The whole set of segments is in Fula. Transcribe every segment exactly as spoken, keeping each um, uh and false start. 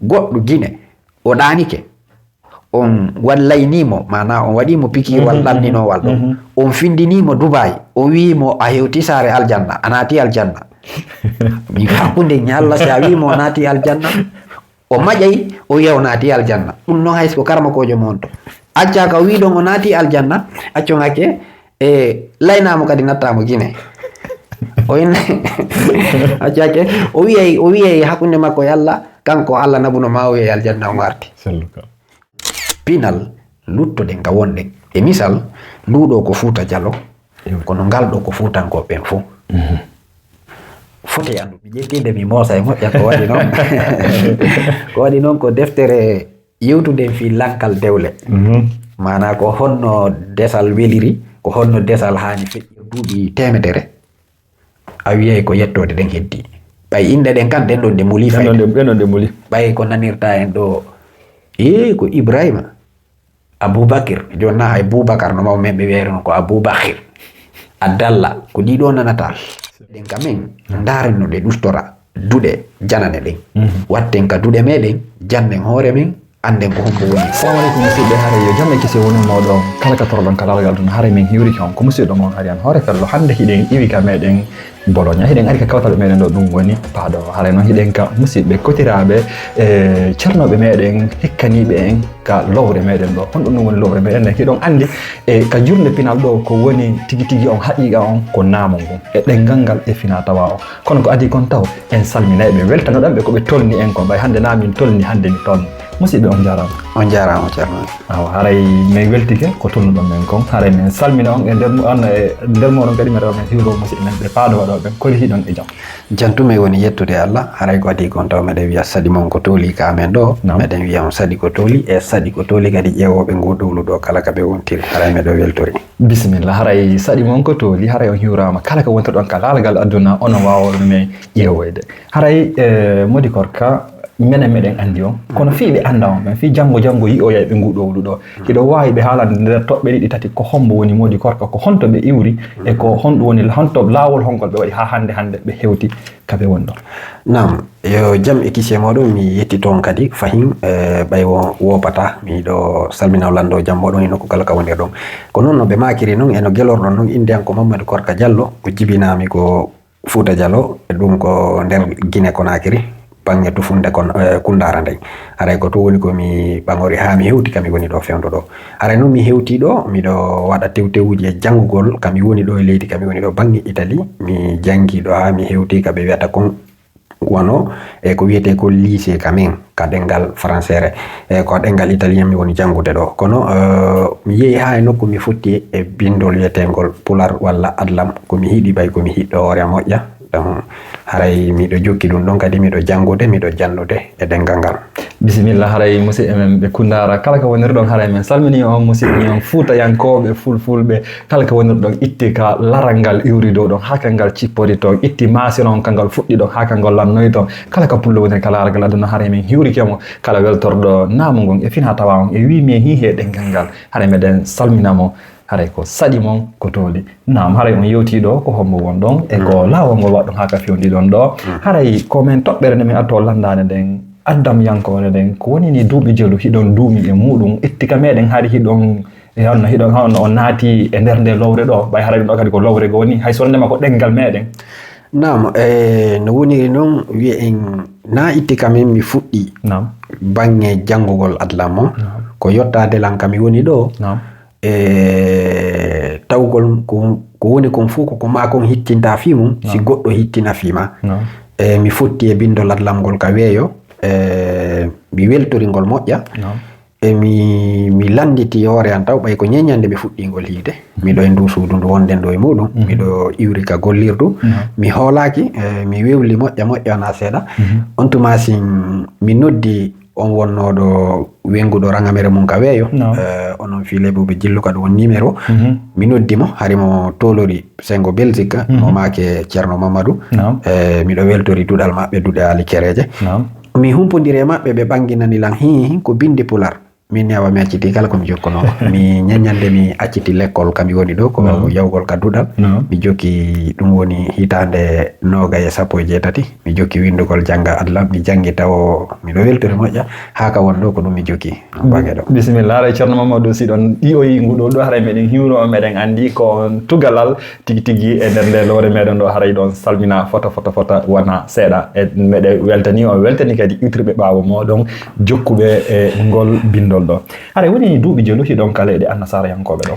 goɗɗo Gine, o ɗaanike, on wallaynii mo, maanaa on waɗii mo pikiiwal ɗanninowal ɗo, on findinii mo Dubaay, o wii mo, "A hewtii saare aljanna, a naatii aljanna." Min hakkunde ñalla, si a wii mo o naatii aljanna, o maƴay, o wiya o naatii aljanna. Ɗum noon hay so ko karamokoojo mo on to. Accaa ka o wii ɗon o naatii aljanna, accon hakke, e laynaa mo kadi nattaa mo Gine. O inna, accake, o wiyay, o wiyay hakkunde makko e Allah, kanko Allah naɓuno ma o wiya e aljanna o arti. Selluka. Pinal, luttoɗen ka wonɗen. E misal, nduɗo ko Fuuta Jalo, kono ngal ɗo ko Fuutankooɓe ɓen fof. Fote anndu, mi ƴettinde mi moosa e moƴƴa ko waɗi noon. Ko waɗi noon ko deftere yewtude fii lankal dewle. Maanaa ko honno desal weliri, ko honno desal haani feƴƴir duuɓi teemedere, a wiyay ko yettoode ɗen heddii. Ɓay innde ɗen kan, ɗen ɗon ɗe muli fayde. Ɗen ɗon ɗe muli. Ɓay ko nanirta en ɗo, ee, ko Ibrahima, Abubakir, jooni na hay Bubakar no mawɓe men ɓe wiyayri noon, ko Abubakir. Abdallah, ko ɗii ɗoo nanata. Ɗen ka men, ndaaren no ɗe ɗustora duɗe janane ɗen. Watten ka duɗe meɗen, jannen hoore men, annden ko hombo woni. Assalamu aleykum, musidɓe, haray yo jam e kise wonu mooɗon kala ka toroɗon ka laagal ɗum. Haray min hiwrike on ko musidɗo mon Ariane Hoore Fello. Hannde hiɗen iwi ka meɗen Bologna. Hiɗen ari ka kawtal meɗen ɗo, ɗum woni Padoa. Haray noon hiɗen ka musidɓe kotiraaɓe, e cernooɓe meɗen, hikkaniiɓe en ka lowre meɗen ɗo. Honɗum ɗum woni lowre meɗen nden? Hiɗon anndi, e ka jurnde pinal ɗo, ko woni tigi tigi on haqiiqa on ko naamu ngun e ɗenngal ngal e finaa tawaa on. Kono ko adii kon taw, en salminay ɓe, weltanoɗen ɓe ko ɓe tolni en kon. Ɓay hannde na min tolni, hannde mi tolni. Musidɓe, on jaaraama. On jaaraama, Ceerno. Awa, haray min weltike ko tolnuɗon men kon. Haray min salmina on e nder mo-, on e nder mooɗon kadi, mi rewa men hiwro musidɓe men ɓe Padoa ɗo ɓen. Kori hiɗon e jam? Jantume woni yettude Allah. Haray ko adii kon taw meɗen wiya saɗi mon ko tooli ka amen ɗo. Naam. Meɗen wiya on saɗi ko tooli, e saɗi ko tooli kadi ƴeewooɓe nguu ɗowlu ɗo kala ka ɓe wontiri. Haray meɗo weltori. Bisimilla, haray saɗi mon ko tooli, haray on hiwraama kala ka wontirɗon ka laalgal aduna, onon waawooɓe men ƴeewoyde. Haray, eh, Modi Korka, menen meɗen anndi on. Kono fii ɓe annda on ɓen, fii janngo janngo yi'oyay ɓe nguu ɗowlu ɗo. Hiɗo waawi ɓe haalande nder toɓɓe ɗiɗi tati ko hombo woni Modi Korka, ko honto ɓe iwri, e ko honɗum woni, honto laawol hongol ɓe waɗi haa hannde, hannde ɓe hewti ka ɓe woni ɗo. Naam, yo jam e kise mooɗon, mi yettito on kadi fahin, eh, ɓay wo-, woopata, miɗo salmina on lanndo jam mooɗon e nokku kala ka wonirɗon. Ko noon no ɓe maakiri noon, e no gelorɗon noon, innde an ko Mammadu Korka Jallo, ko jibinaami ko Fuuta Jalo, ɗum ko nder Gine Konakiri, baŋŋe tufunde kon, eh, Kunndaara nden. Haray ko tun woni ko mi ɓaŋori haa mi hewti ka mi woni ɗo fewndo ɗo. Haray noon mi hewti ɗo, miɗo waɗa tewtewuuji e janngugol ka mi woni ɗo e leydi ka mi woni ɗo baŋŋe Itali. Mi janngi ɗo haa mi hewti ka ɓe wiyata kon wano, e ko wiyetee ko lycée ka men, ka ɗemngal français re. E ko ɗemngal italien mi woni janngude ɗo. Kono, eh, mi yehi haa e nokku mi fotti e binndol wiyeteengol Pular walla Adlam. Ko mi yiɗi ɓay ko mi yiɗɗo hoore am moƴƴa. Donc, haray miɗo jokki ɗum ɗon kadi, miɗo janngude, miɗo jannude e ɗemngal ngal. Bisimilla, haray musidɓe men ɓe Kunndaara, kala ka woniri ɗon, haray men salmini on, musidɓe men fuutayankooɓe, fulfulɓe, kala ka woniri ɗon, itti ka laral ngal iwri dow ɗon, haa ka ngal cippori toon, itti maasina on ka ngal fuɗɗi ɗon, haa ka ngol lannoyi toon. Kala ka pullo woniri ka laral ngal aduna, haray men hiwrike mo, kala weltorɗo naamu ngon e fina tawa on, e wii mi e hiihe ɗemngal ngal, haray meɗen salmina mo. Haray ko saɗi mon ko tooli. Naam, haray on yewtii ɗo ko hombo won ɗon e ko laawol ngol waɗɗon haa ka fewndi ɗon ɗo. Haray ko men toɓɓere nde min atto lanndaande nden, addam yankoore nden, ko woni ni duuɓi jelu hiɗon duumi e muuɗum, itti ka meɗen hari hiɗon, e honno hiɗon, honno on naati e nder nde lowre ɗo, ɓay haray ɗum ɗo kadi ko lowre goo ni, hay so wonndema ko ɗemngal meɗen. Naam, e no woniri noon, wi'en na itti ka men mi fuɗɗi Naam. Baŋŋe janngugol Adlam mo, Naam. Ko yottaade lan ka mi woni ɗo, Naam. E tawgol ko, ko woni kon fof ko, ko maa kon hittinta fii mum, si Naam. Goɗɗo hittina fii ma. Naam. E mi fotti e binndol Adlam ngol ka weeyo, e mi weltori ngol moƴƴa. Naam. E mi, mi lannditi hoore an taw, ɓay ko ñeññande mi fuɗɗii ngol hiide. Miɗo e nduu suudu ndu wonɗen ɗo e muuɗum. Mhm. Miɗo iwri ka gollirdu. Naam. Mi hoolaaki, e mi wewli moƴƴa moƴƴa wonaa seeɗa. Mhm. On tuma sin mi noddi on wonnooɗo wennguɗo raŋamere mum ka weeyo. Naam. Eh, onon fii lebuɓe jillu ka ɗum woni numéro. Mhm. Mi noddi mo, hari mo toolori senngo Belgique, Mhm. mo maake Ceerno Mamadou. Naam. Eh, miɗo weltori duɗal maɓɓe, duɗe Aali Kereeje. Naam. Mi humpondiri e maɓɓe, ɓe ɓannginani lan, hii, hii, ko binndi Pular. Min ne awa mi acciti kala ko mi jokkono. Mi ñaññande mi acciti lekkol ka mi woni ɗo, ko yawgol ka duɗal. Mi jokki ɗum woni hitaande noogay e sappo e jeetati. Mi jokki winndugol jannga adla. Mi janngi tawo miɗo weltori moƴƴa. Haa ka won ɗo ko ɗum mi jokki. Bage ɗo. Bisimilla, haray Ceerno Mamadou, si ɗon ɗiyoyi ngu ɗo, ɗo haray meɗen hiwro, meɗen anndi ko on tugalal tigi tigi e nder nde lowre meɗen ɗo, haray ɗon salmina fota, fota, fota, wona seeɗa. E meɗe weltani, o weltani kadi iwtirɓe ɓaawo mooɗon jokkuɓe e ngol binndol ɗo. Haray woni duuɓi jeelu hiɗon ka leyɗe annasarayankooɓe ɗo?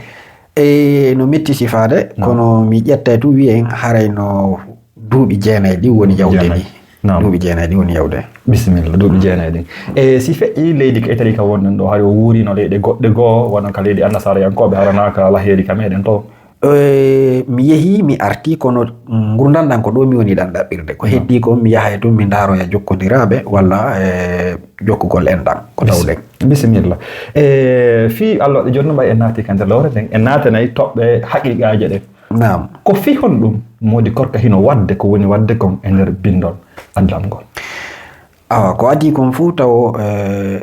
E no metti sifaade, kono mi ƴettay tun wiyen haray no duuɓi jeenay ɗi woni yawde ni. Duuɓi jeenay ɗi woni yawde. Bisimilla, duuɓi jeenay ɗin. E si feƴƴi leydi ka Italie ka wonɗen ɗo, hari o wuurino leyɗe goɗɗe goo, wano ka leydi annasarayankooɓe, haranaaka laheeri ka meɗen to? E, mi yehi, mi arti, kono ngurndan ɗan ko ɗo mi woni ɗan ɗaɓɓirde. Ko heddi kon mi yahay tun mi ndaaroya jokkondiraaɓe walla, e, jokkugol en ɗan ko tawɗen. Bisimilla. E, fii Allah waɗi jooni no ɓay en naati ka nder lowre nden, en naatanay toɓɓe haqiiqaaje ɗen. Naam. Ko fii honɗum Moodi Korka hino waɗde ko woni waɗde kon e nder binndol adlam ngol? Awa, ko adii kon fow tawo, e,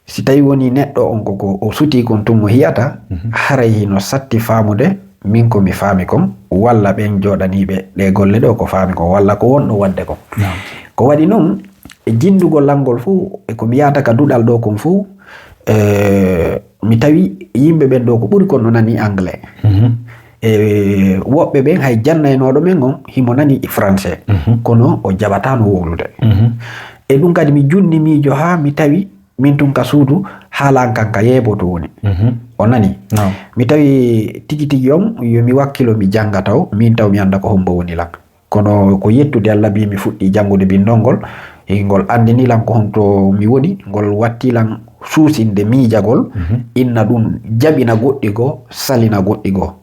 si tawi woni neɗɗo on ko, ko o sutii kon tun mo hiyata, haray hino satti faamude min ko mi faami kon, walla ɓen jooɗaniiɓe ɗe golle ɗo ko faami kon, walla ko wonɗo waɗde kon. Ko waɗi non, e jinndugol lan ngol fow, e ko mi yaata ka duɗal ɗo kon fow, e, mi tawi yimɓe ɓen ɗo ko ɓuri kon no nani anglais. E, woɓɓe ɓen hay jannaynooɗo men on himo nani français, kono o jaɓataano wowlude. E ɗum kadi mi junni miijo haa mi tawi min tun ka suudu, haala an kan ka yeebo to woni. O nani. Mi tawi tigi tigi on, yo mi wakkilo mi jannga taw, min taw mi annda ko hombo woni lan. Kono ko yettude Allah mbi mi fuɗɗi janngude binndol ngol, e ngol anndini lan ko honto mi woni, ngol watti lan suusinde miijagol, inna ɗum jaɓina goɗɗi goo, salina goɗɗi goo.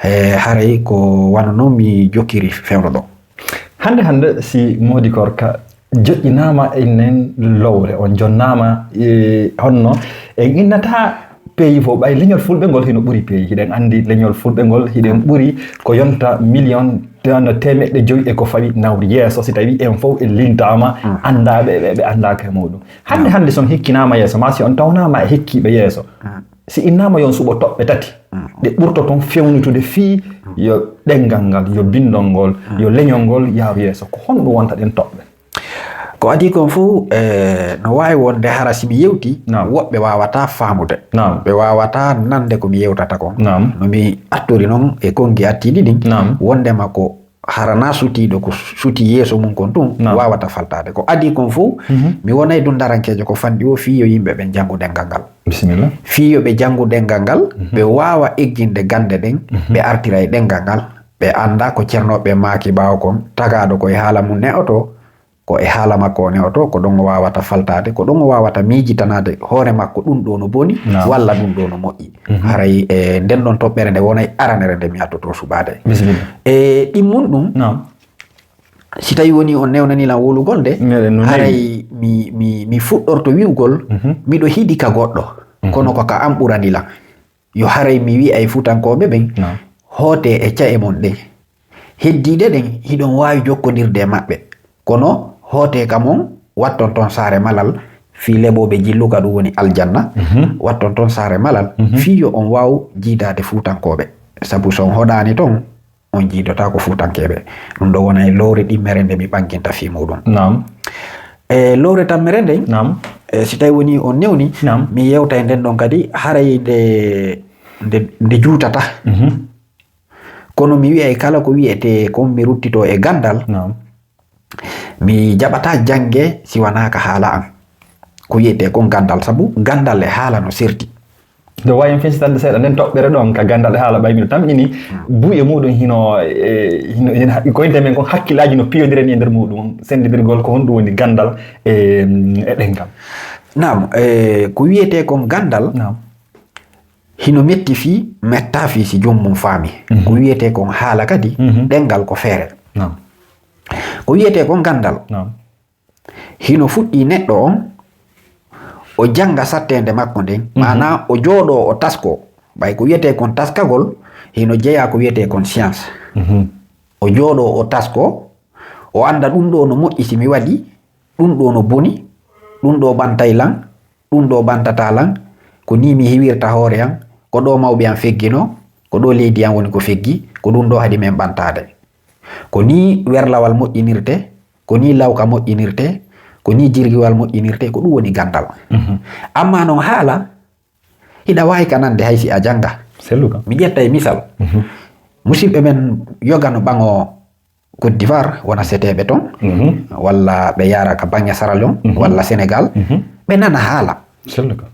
E haray ko wano non mi jokkiri fewndo ɗo. Hannde hannde, si Moodi Korka joƴƴinaama e nden lowre, on jonnaama, e, honno en innata peeyi fof, ɓay leñol fulɓe ngol hino ɓuri peeyi. Hiɗen anndi leñol fulɓe ngol, hiɗen ɓuri ko yonta million, te-, no teemeɗɗe jowi e ko fawi nawri yeeso, si tawi en fof en lintaama, anndaaɓe ɓe, ɓe anndaaka e muɗum. Hannde hannde, si on hikkinaama yeeso, maa si on tawnaama e hikkiiɓe yeeso, si innaama yon suɓo toɓɓe tati, ɗe ɓurto toon fewnitude fii yo ɗenngal ngal, yo binndol ngol, yo leñol ngol yaaru yeeso. Ko honɗum wonta ɗen toɓɓe? Ko adii kon fof, e, no waawi wonde hara si mi yewtii, woɓɓe waawataa faamude. Ɓe waawataa nande ko mi yewtata kon. No mi artori non e konngi attiiɗi ɗin, wondema ko hara na sutiiɗo ko sutii yeeso mum kon tun waawata faltaade. Ko adii kon fof, mi wonay dundarankeejo ko fanɗi o fii yo yimɓe ɓen janngu ɗenngal ngal. Bisimilla. Fii yo ɓe janngu ɗenngal ngal, ɓe waawa egginde gannde ɗen, ɓe artira e ɗenngal ngal, ɓe annda ko ceernooɓe maaki ɓaawo kon, tagaaɗo ko e haala mum ne'oto, ko e haala makko o ne'oto, ko ɗon o waawata faltaade, ko ɗon o waawata miijitanaade hoore makko ɗum ɗo no boni, walla ɗum ɗo no moƴƴi. Haray e nden ɗon toɓɓere nde wonay aranere nde mi attoto suɓaade. Bisimilla. E ɗimmun ɗum, si tawi woni on newnani lan wolugol nde, haray mi, mi, mi fuɗɗorto wi'ugol, miɗo hiɗi ka goɗɗo, kono ko ka an ɓurani lan. Yo haray mi wi'a e Fuutankooɓe ɓen, hootee e ca'e mon ɗen. Heddiiɗe ɗen, hiɗon waawi jokkondirde e maɓɓe. Kono hootee ka mon, watton ton saare malal, fii leɓooɓe jillu ka ɗum woni aljanna, watton ton saare malal, fii yo on waaw jiidaade Fuutankooɓe. Sabu so on hoɗaani ton, on jiidotaako Fuutankeeɓe. Ɗum ɗo wona e lowre ɗimmere nde mi ɓanginta fii muɗum. Naam. E lowre tammere nden, naam, e si tawi woni on newni, naam, mi yewta e nden ɗon kadi, haray nde, nde, nde juutata. Mhm. Kono mi wi'ay kala ko wi'etee kon mi ruttitoo e ganndal, naam, mi jaɓataa jannge si wanaa ka haala an. Ko wi'etee kon ganndal, sabu ganndal e haala no serti. Nde waawi en fensitande seeɗa nden toɓɓere ɗon ka ganndal e haala ɓay miɗo tamƴini buy e muɗum hino, e, hino, hino haqqi koynte men kon hakkillaaji no piyondire ni e nder muɗum, senndidirgol ko honɗum woni ganndal e, e ɗemngal. Naam, e, ko wiyetee kon ganndal, naam, hino metti fii, mettaa fii si joom mum faami. Mhm. Ko wiyetee kon haala kadi, mhm, ɗemngal ko feere. Naam. Ko wiyetee kon ganndal, naam, hino fuɗɗii neɗɗo on, o jannga satteende makko nden, mhm, maanaa o jooɗoo o taskoo. Ɓay ko wiyetee kon taskagol, hino jeyaa ko wiyetee kon science. Mhm. O jooɗoo o taskoo, o annda ɗum ɗoo no moƴƴi si mi waɗii, ɗum ɗoo no boni, ɗum ɗoo ɓantay lan, ɗum ɗoo ɓantataa lan, ko nii mi hiwirta hoore am, ko ɗo mawɓe am fegginoo, ko ɗo leydi am woni ko feggi, ko ɗum ɗo haɗi men ɓantaade. Ko nii werlawal moƴƴinirte, ko nii lawka moƴƴinirte, ko nii jirgiwal moƴƴinirte, ko ɗum woni ganndal. Mhm. Amma noon haala, hiɗa waawi ka nande hay si a jannga. Selluka. Mi ƴetta e misal. Mhm. Musidɓe men yoga no ɓaŋo Côte d'Ivoire, wona seteeɓe toon, Mhm. walla ɓe yaara ka baŋŋe Sierra Leone, Mhm. walla Sénégal, Mhm. ɓe nana haala. Selluka.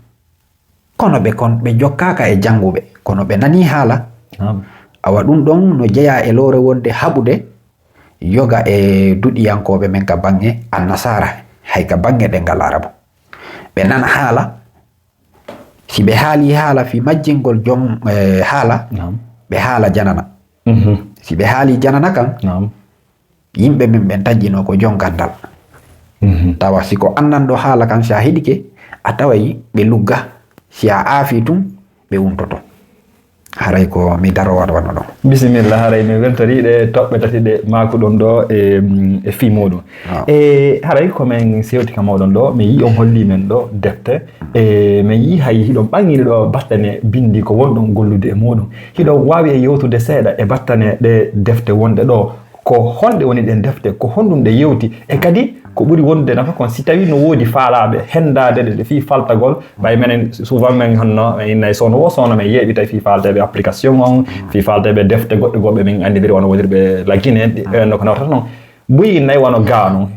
Kono ɓe kon, ɓe jokkaaka e jannguɓe, kono ɓe nanii haala. Naam. Awa ɗum ɗon no jeyaa e loore wonde haɓude yoga e duɗiyankooɓe men ka baŋŋe annasaara, hay ka baŋŋe ɗemngal Arabu. Ɓe nana haala, si ɓe haalii haala fii majjingol jom, eh, haala, Naam. ɓe haala janana. Mhm. Si ɓe haalii janana kan, Naam. yimɓe men ɓen taƴƴinoo ko jom ganndal. Mhm. Tawa si ko annanɗo haala kan, si a heɗike, a taway ɓe lugga, si a aafii tun, ɓe untoto. Haray ko mi darowat wano ɗon. Bisimilla, haray mi weltorii ɗe toɓɓe tati ɗe maakuɗon ɗo e, mm, e fii muuɗum. Ah. E haray ko men sewti ka mooɗon ɗo, mi yi'i on hollii men ɗo defte. E men yi'i hay hiɗon ɓaŋŋini ɗo battane binndi ko wonɗon gollude e muuɗum. Hiɗon waawi e yewtude seeɗa e battane ɗe defte wonɗe ɗo. Ko honɗe woni ɗen defte? Ko honɗum ɗe yewti? E kadi, ko ɓuri wondude nafa kon, si tawii no woodi faalaaɓe henndaade ɗe, ɗe fii faltagol, ɓay menen souvent men honno, men innay soono wo soono, men yeeɓitay fii faalteeɓe application on, fii faalteeɓe defte goɗɗe goɗɗe men anndidiri wano wonirɓe La Guinée, ɗi, ɓen no ko nawtata non. Buy innay wano gaa non.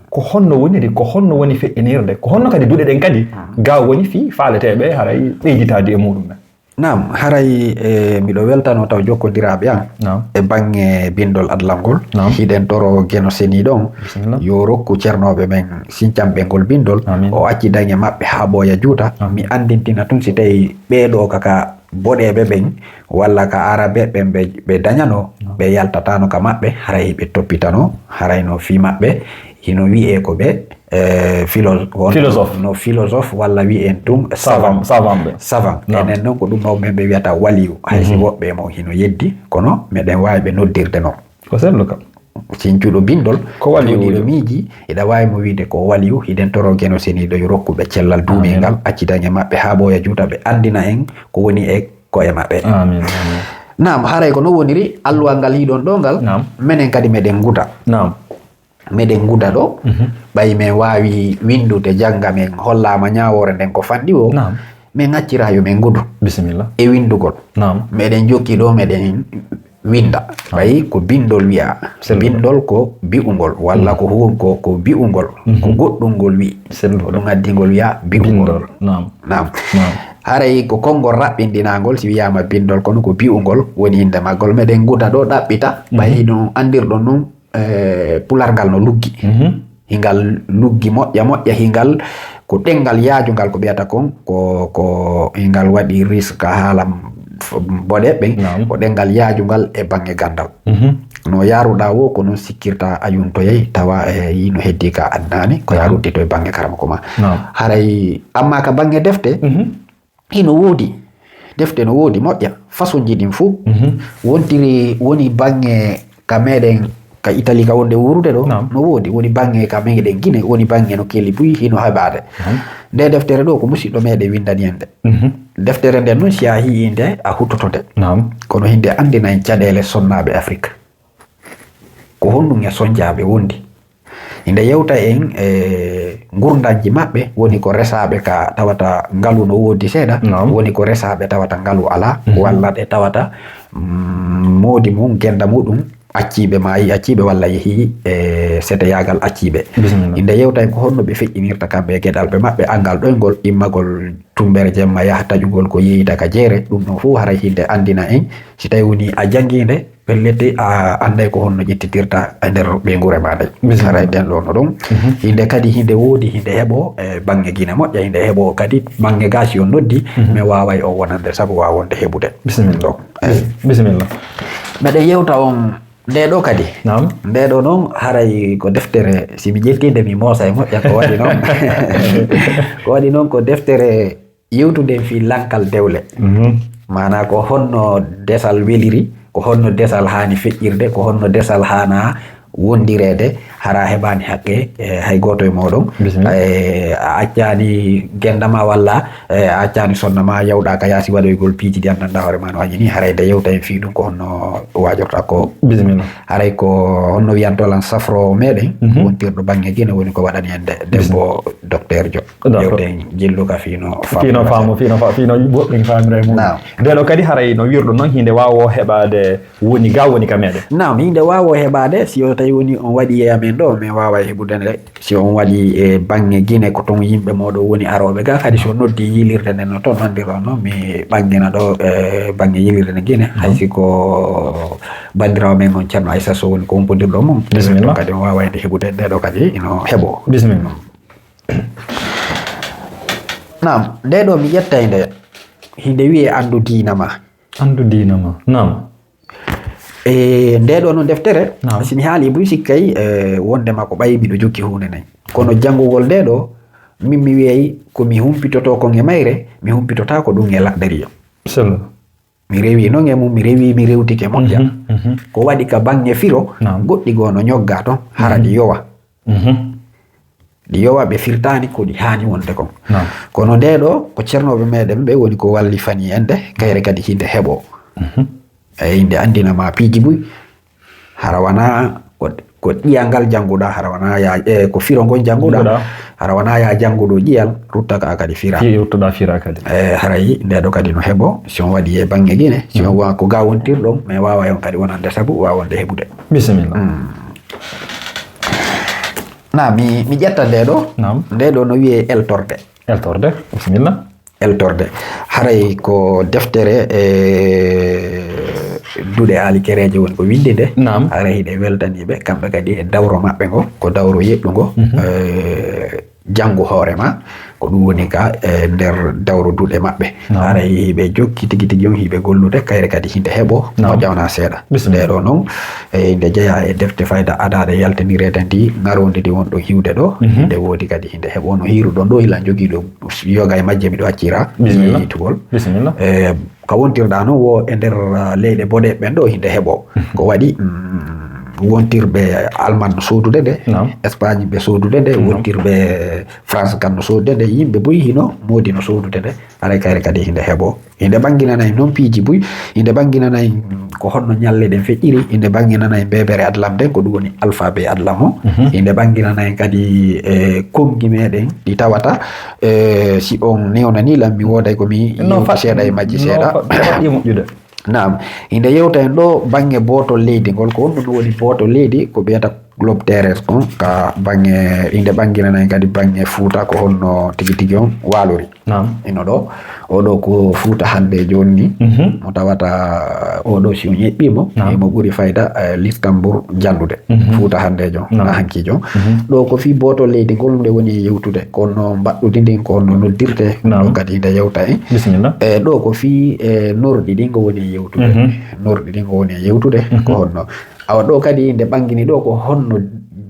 Ko honno woniri? Ko honno woni feƴƴinirde? Ko honno kadi duɗe ɗen kadi gaa woni fii faaleteeɓe haray ɓeyditaade e muuɗum men? Naam, haray, eh, miɗo weltanoo taw jokkondiraaɓe an Naam. e baŋŋe binndol adlangol. Naam. Hiɗen toro Geno Seniiɗo on, Bisimilla. yo rokku cernooɓe men sincanɓe ngol binndol, Amin. o accidan e maɓɓe haa ɓooya juuta. Amin. Mi anndintina tun si tawii ɓee ɗoo ka, ka boɗeeɓe ɓen walla ka arabeeɓe ɓen ɓe, ɓe dañanoo, Naam. ɓe yaltataano ka maɓɓe, haray ɓe toppitanoo, haray no fii maɓɓe, hino wi'ee ko ɓe, eh, philo-, won Philosophe. no philosophe walla wi'en tun Savant, savant. savant ɓe. Savant. Naam. Enen noon ko ɗum mawɓe men ɓe wi'ata waliyu. Hay si Mhm. woɓɓe mo hino yeddi, kono meɗen waawi ɓe noddirde noon. Ko selluka. Sincuɗo binndol, Ko waliyu. joɗiiɗo miiji, hiɗa waawi mo wi'ude ko waliyu, hiɗen toro Geno Seniiɗo yo rokku ɓe cellal duumingal, Amin. accidan e maɓɓe haa ɓooya juuta, ɓe anndina en ko woni e ko'e maɓɓe. Amin, amin. Naam, haray ko no woniri, alluwal ngal hiɗon ɗo ngal, Naam. menen kadi meɗen nguda. Naam. Meɗen nguda ɗo, Mhm. ɓay men waawi winndude, jannga, men hollaama ñaawoore nden ko fanɗi o, Naam. men accira yo men ngudu Bisimilla. e winndugol. Naam. Meɗen jokki ɗo, meɗen winnda. Naam. Ɓay ko binndol wi'a. Selluɗo. Binndol ko bi'ungol, walla Mm. ko hu-, ko, ko bi'ungol, Mhm. ko goɗɗungol wi'i. Selluɗo. Ko ɗum addi ngol wi'a bi'ungol. Binndol. Naam. Naam. Naam. Haray ko konngol raɓɓinɗinaangol, si wi'aama binndol, kono ko bi'ungol woni innde maggol. Meɗen nguda ɗo ɗaɓɓita, ɓay Mhm. no anndirɗon nun, eh, pular ngal no luggi. Mhm. Hingal luggi moƴƴa moƴƴa, hingal ko ɗemngal yaajungal ko ɓeyata kon, ko, ko hingal waɗi risque ka haala f-, boɗe ɓen, Naam. ko ɗemngal yaajungal e baŋŋe ganndal. Mhm. No yaaruɗaa wo, ko non sikkirta a yuntoyay, tawa, eh, yi no heddi ka addaani, ko Naam. yaarude to e baŋŋe karamoko ma. Naam. Haray, amma ka baŋŋe defte, Mhm. hino woodi. Defte no woodi moƴƴa, façon ji ɗin fuu. Mhm. Wontiri woni baŋŋe ka meɗen, ka Italie ka wonde wuurude ɗo, Naam. no woodi. Woni baŋŋe ka meɗen Gine, woni baŋŋe no keli buy, hino heɓaade. Naam. Nde deftere ɗo ko musiɗɗo meɗen winndani en nde. Mhm. Deftere nden nun si a hi'i nde, a huttoto nde. Naam. Kono hinde anndina en caɗeele sonnaaɓe Afrik. Ko honɗum e sonjaaɓe wondi? Hinde yewta en e ngurndanji maɓɓe, woni ko resaaɓe ka tawata ngalu no woodi seeɗa, Naam. woni ko resaaɓe tawata ngalu alaa, Mhm. walla ɗe tawata, mm, moodi mum, gennda muɗum, acciiɓe maayi, acciiɓe walla yehi e seteyaagal acciiɓe. Bisimilla. Hinde yewta en ko honno ɓe feƴƴinirta kamɓe e geɗalɓe maɓɓe, anngal ɗoyngol, immagol tumbere jemma yaha taƴugol ko yeeyita ka jeere, ɗum ɗon fof haray hinde anndina en, si tawi woni a janngi nde, Pellet, a annday ko honno ƴettitirta e nder ɓeynguure ma nden. Bisimilla. Haray nden ɗo no ɗon. Mhm. Hinde kadi hinde woodi, hinde heɓo, e, baŋŋe Gine moƴƴa, hinde heɓo kadi baŋŋe ga si on noddi, Mhm. mi waaway on wonande sabu waawa wonde heɓude. Bisimilla. Ɗo. Eyi. Bisimilla. Meɗen yewta on nde ɗo kadi. Naam. Nde ɗo noon haray ko deftere, si mi ƴetti nde mi moosa e moƴƴa ko waɗi noon. Ko waɗi noon ko deftere yewtude fii lankal dewle. Mhm. Maanaa ko honno desal weliri, ko honno desal haani feƴƴirde, ko honno desal haana wondireede, hara a heɓaani haqqe, e, hay gooto e mooɗon. Bisimilla. E, a accaani gennda ma walla, e, a accaani sonna ma, yawɗa ka yaasi waɗoygol piiji ɗi anndanɗaa hoore ma no añi ni, haray nde yewta en fii ɗum ko honno waajorta ko. Bisimilla. Haray ko honno wiyanto lan safroowo meɗen, Mhm. wontirɗo baŋŋe Gine woni ko waɗani en nde, Bisimilla. debbo docteur Jo. D'accord. Yewten jilluka fii no Fii no faamu, fii no fa-, fii no woɗɗi faamira e mum. Naam. Nde ɗo kadi haray no wirɗo noon, hinde waawo heɓaade woni ga woni ka meɗen. Naam, hinde waawo heɓaade, si o tawi woni on waɗi e amen ɗo, min waawa heɓude nde. Si on waɗi e baŋŋe Gine, ko ton yimɓe mooɗon woni arooɓe ga, kadi si o noddi yiilirde nden no ton nanndirɗon no, mi ɓanngina ɗo, e baŋŋe yiilirde nden Gine, hay si ko banndiraawo men on Ceerno Aysa Sow woni ko humpondirɗo mum. Bisimilla. Kadi on waawa hende heɓude nde ɗo kadi ino heɓo. Bisimilla. Naam, nde ɗo mi ƴettay nde, hinde wi'e anndu diina ma. Anndu diina ma. Naam. E nde ɗo no deftere, Naam. si mi haali buy sikkay, e, wondema ko ɓay miɗo jokki huunde nay. Kono janngugol nde ɗo, min mi wi'ay ko mi humpitoto kon e mayre, mi humpitotaako ɗum e laɗdariyo. Sello. Mi rewi noon e mum, mi rewi, mi rewtike moƴƴa. Mhm, mhm. Ko waɗi ka baŋŋe firo, Naam. goɗɗi goo no ñogga toon, hara Mhm. ɗi yowa. Mhm. Ɗi yowa ɓe firtaani ko ɗi haani wonde kon. Naam. Kono nde ɗo, ko ceernooɓe meɗen ɓe woni ko wallifani en nde, kayre kadi hinde heɓo. Mhm. Eyi, nde anndina ma piiji buy, hara wana ko, ko ƴiya ngal jannguɗa, hara wana ya, e, ko firo ngon jannguɗa, Jannguɗa. hara wana ya jannguɗo ƴiyal, rutta ka kadi fira. Fi-, ruttuɗa fira kadi. E, haray nde ɗo kadi no heɓo, si on waɗi e baŋŋe Gine, si on Mhm. wa ko ga wontirɗon, mais waawa on kadi wonande sabu, waawa wonde heɓude. Bisimilla. Mm. Na, mi, mi ƴetta nde ɗo. Naam. Nde ɗo no wi'e eltorde. Eltorde, bisimilla. Eltorde. Haray ko deftere e duɗe Aali Kereeje woni ko winndi nde. Naam. Haray hiɗe weltanii ɓe, kamɓe kadi e dawro maɓɓe ngo, ko dawro yeɗɗungo, Mhm. e, janngu hoore ma, ko ɗum woni ka, e, nder dawro duɗe maɓɓe. Naam. Haray hiɓe jokki tigi tigi on, hiɓe gollude, kayre kadi hinde heɓo, Naam. moƴƴa wona seeɗa. Bisimilla. Nde ɗo noon, e, nde jeyaa e defte fayda adaaɗe yaltinireede ndi, ŋarondi ndi wonɗon hiwde ɗo, Mhm. nde woodi kadi hinde heɓo no hiiruɗon ɗo, ila jogiiɗo yoga e majje miɗo accira Bisimilla. yiitugol. Bisimilla. E, ka wontirɗa noon wo e nder, ah, leyɗe boɗeeɓe ɓen ɗo hinde heɓo. Mhm. Ko waɗi, mm, wontirɓe Alman no soodude nde, Naam. Espagne ɓe soodude nde, Naam. wontirɓe France kam no soodude nde, yimɓe buy hino moodi no soodude nde, haray kayre kadi hinde heɓo. Hinde ɓanginanay noon piiji buy, hinde ɓanginanay ko honno ñalle ɗen feƴƴiri, hinde ɓanginanay mbebere adlam nden, ko ɗum woni alphabet adlam o. Mhm. Hinde ɓanginanay kadi, e, konngi meɗen ɗi tawata, e, si on newnani lan, mi wooday ko mi No yewti faɗɗi, seeɗa e majji no seeɗa. fa-, no faɗɗi moƴƴude. Naam, hinde yewta en ɗo baŋŋe bootol leydi ngol, ko honɗum ɗum woni bootol leydi, ko ɓeyata globe terrestre kon, ka baŋŋe, hinde ɓanginanay kadi baŋŋe Fuuta, ko honno tigi tigi on waalori. Naam. Ino ɗo, oɗo ko Fuuta hannde jooni ni, Mhm. mo tawata oɗo si o ñeɓɓiimo, Naam. imo ɓuri fayda, eh, Listambur jallude. Mhm. Fuuta hannde jon, Naam. na hanki jon. Mhm. Ɗo ko fii bootol leydi ngol nde woni e yewtude, kono mbaɗɗudi ndin ko honno noddirte, Naam. ɗo kadi nde yewta en. Bisimilla. Eh, ɗo ko fii, eh, norɗi ɗin ngo woni e yewtude. Mhm. Norɗi ɗin ngo woni e yewtude, Mhm. ko honno. Awa ɗo kadi nde ɓangini ɗo ko honno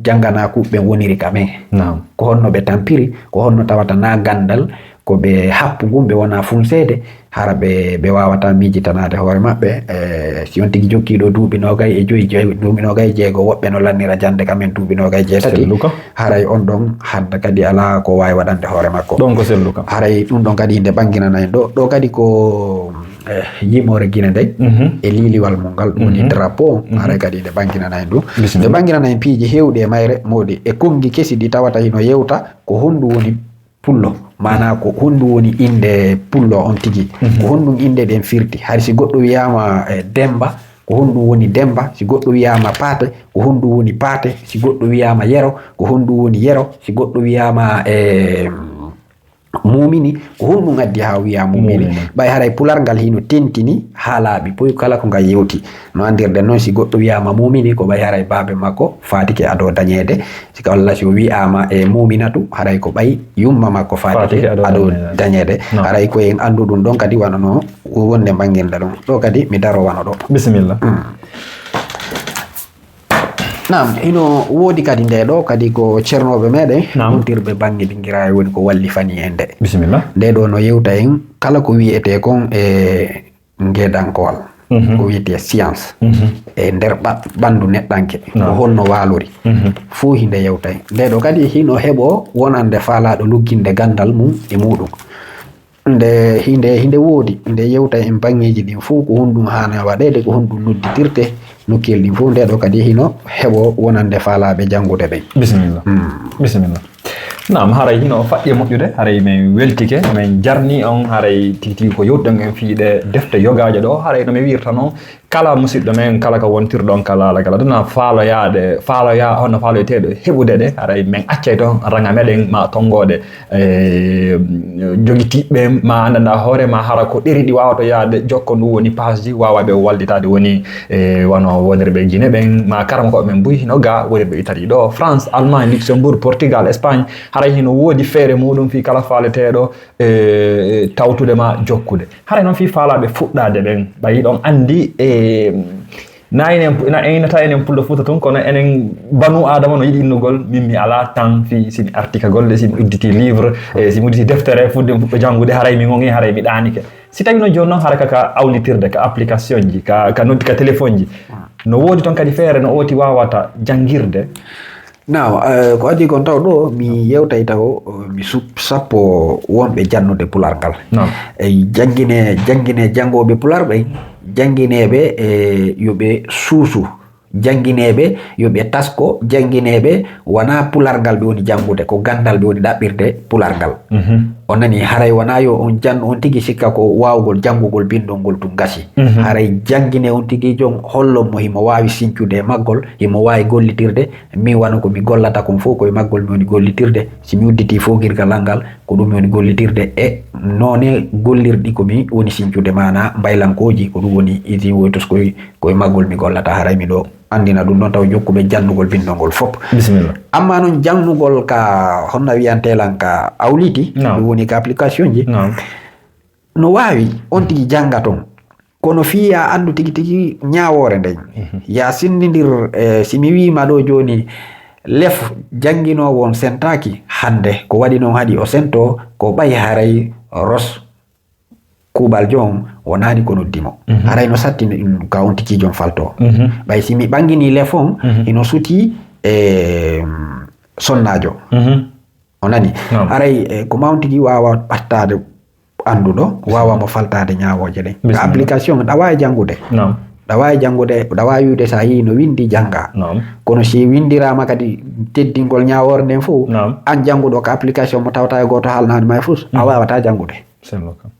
jannganaaku ɓen woniri ka men. Naam. Ko honno ɓe tampiri, ko honno tawata na ganndal, ko ɓe happu ngun ɓe wona funseede, hara ɓe, ɓe waawata miijitanaade hoore maɓɓe. E, si on tigi jokkiiɗo duuɓi noogay e joyi, joyi, duuɓi noogay e jeego, woɓɓe no lannira jannde ka men duuɓi noogay e jeetati. Selluka. Haray on ɗon hadda kadi alaa ko waawi waɗande hoore makko. Ɗon ko selluka. Haray ɗum ɗon kadi nde ɓanginana en ɗo. Ɗo kadi ko, eh, yimoore Gine nden Mhm. e liiliwal mum ngal, ɗum woni Mhm. drapeau, Mhm. haray kadi nde ɓanginana en ɗum. Bisimilla. Nde ɓanginana en piiji heewɗi e mayre, moodi e konngi kesi ɗi tawata hino yewta ko honɗum woni pullo, maanaa ko honɗum woni innde pullo on tigi, Mhm. ko honɗum innde ɗen firti. Hari si goɗɗo wiyaama, eh, Demba, ko honɗum woni Demba? Si goɗɗo wiyaama Paate, ko honɗum woni Paate? Si goɗɗo wiyaama Yero, ko honɗum woni Yero? Si goɗɗo wiyaama, eh, Muumini, ko honɗum addi haa wiyaa Muumini? Muumini. Ɓay haray pular ngal hino tentini haa laaɓi poy kala ko ngal yewti. No anndirɗen non, si goɗɗo wiyaama Muumini, ko ɓay haray baabe makko faatike ado dañeede. Si ka walla si o wiyaama e Muuminatu, haray ko ɓay yumma makko faatike Faatike ado ado dañeede. dañeede. Naam. Haray ko en anndu ɗum ɗon kadi wano no wonde mbanngirɗe ɗum. Ɗo kadi mi daro wano ɗo. Bisimilla. Mm. Naam, hino woodi kadi nde ɗo, kadi ko ceernooɓe meɗen, Naam. wontirɓe baŋŋe dingiraaɓe woni ko wallifani en nde. Bisimilla. Nde ɗo no yewta en kala ko wi'etee kon e ngedankowal. ko wiyetee science e nder ɓa- ɓanndu neɗɗanke, ko holno waalori, fof hinde yewtay. Nde ɗo kadi hino heɓo wonande faalaaɗo lugginde ganndal mum e muɗum. Nde hinde hinde woodi, nde yewtay en baŋŋeeji ɗin fof, ko honɗum haana waɗeede, ko honɗum nodditirte, nokkeel ɗin fof. Nde ɗo kadi hino heɓo wonande faalaaɓe janngude ɓen. Bisimilla. Bisimilla. Naam, haray hino faɗɗi e moƴƴude, haray min weltike, min jarni on, haray tigi tigi ko yewtuɗen en fii ɗe defte yogaaje ɗo, haray no mi wiirta non, kala musiɗɗo men, kala ka wontirɗon ka laala kala, dana faaloyaade, faaloya, hono faaloyeteeɗo heɓude ɗe, haray min accay ton raŋa meɗen ma tonngoode, e, jogitiiɓe ma anndanɗa hoore ma hara ko ɗeri ɗi waawata yaade jokko ndu woni page ji waawaaɓe wallitaade woni, e, wano wonirɓe Gine ɓen, ma karamokooɓe men buy hino ga wonirɓe Italie ɗo, France, Allemagne, Luxembourg, Portugal, Espagne, haray hino woodi feere muɗum fii kala faaleteeɗo, e, tawtude ma jokkude. Haray non fii faalaaɓe fuɗɗaade ɓen, ɓay ɗon anndi, e, na enen, na aynata enen Pullo Fuuta tun, kono enen banu Aadama no yiɗi innugol, min mi alaa tan fii si mi arti ka golle, si mi udditi livre, e, si mi udditi deftere, fuɗɗi mi fuɗɗo janngude, haray mi ŋoŋi, haray mi ɗaanike. Si tawi no jooni non, hara ka, ka awlitirde, ka application ji, ka, ka noddi, ka téléphone ji, no woodi ton kadi feere no oti waawata janngirde? Naam, eh, ko adii kon taw ɗo, mi yewtay taw, eh, mi sup-, sappo wonɓe jannude Pular ngal. Naam. Ey, janngine, janngine janngooɓe Pular ɓen, janngineeɓe, eh, yo ɓe suusu, janngineeɓe yo ɓe tasko, janngineeɓe wonaa Pular ngal ɓe woni janngude, ko ganndal ɓe woni ɗaɓɓirde Pular ngal. On nani, haray wonaa yo on jannu, on tigi sikka ko waawugol janngugol binndol ngol tun gasi. Haray janngine on tigi jon, hollon mo himo waawi sincude e maggol, himo waawi gollitirde, min wano ko mi gollata kon fof ko e maggol mi woni gollitirde. Si mi udditii foogirgal an ngal, ko ɗum mi woni gollitirde e noone gollirɗi ko mi woni sincude, maanaa mbaylankooji, ko ɗum woni isin woy toskoy, ko e maggol mi gollata, haray miɗo anndina ɗum ɗon taw jokkuɓe jannugol binndol ngol fof. Bisimilla. Amma non janngugol ka, honno wiyantee lan, ka awliti, ɗum woni ka application ji. Naam. No waawi on tigi jannga ton. Kono fii yaa anndu tigi tigi ñaawoore nden. Yaa sinndindir, eh, si mi wiima ɗo jooni, lef jannginoowo on sentaaki hannde, ko waɗi non haɗi o sentoo, ko ɓay haray Ros kuuɓal jon wonaani ko noddi mo. Haray no satti no ɗum ka on tigi jon faltoo. Ɓay si mi ɓanngini lef on, hino suti, eh, sonnaajo. O nani? Naam. Haray, eh, ko ma on tigi waawa ɓattaade annduɗo, waawa mo faltaade ñaawooje ɗen. Bisimilla. Ka application, ɗa waawi janngude. Naam. Ɗa waawi janngude, ɗa waawi wi'ude so a yii no winndi, jannga. Naam. Kono si winndiraama kadi teddingol ñaawoore nden fof, naam, an jannguɗo ka application mo tawata e gooto haalnaani ma e fus, a waawataa janngude.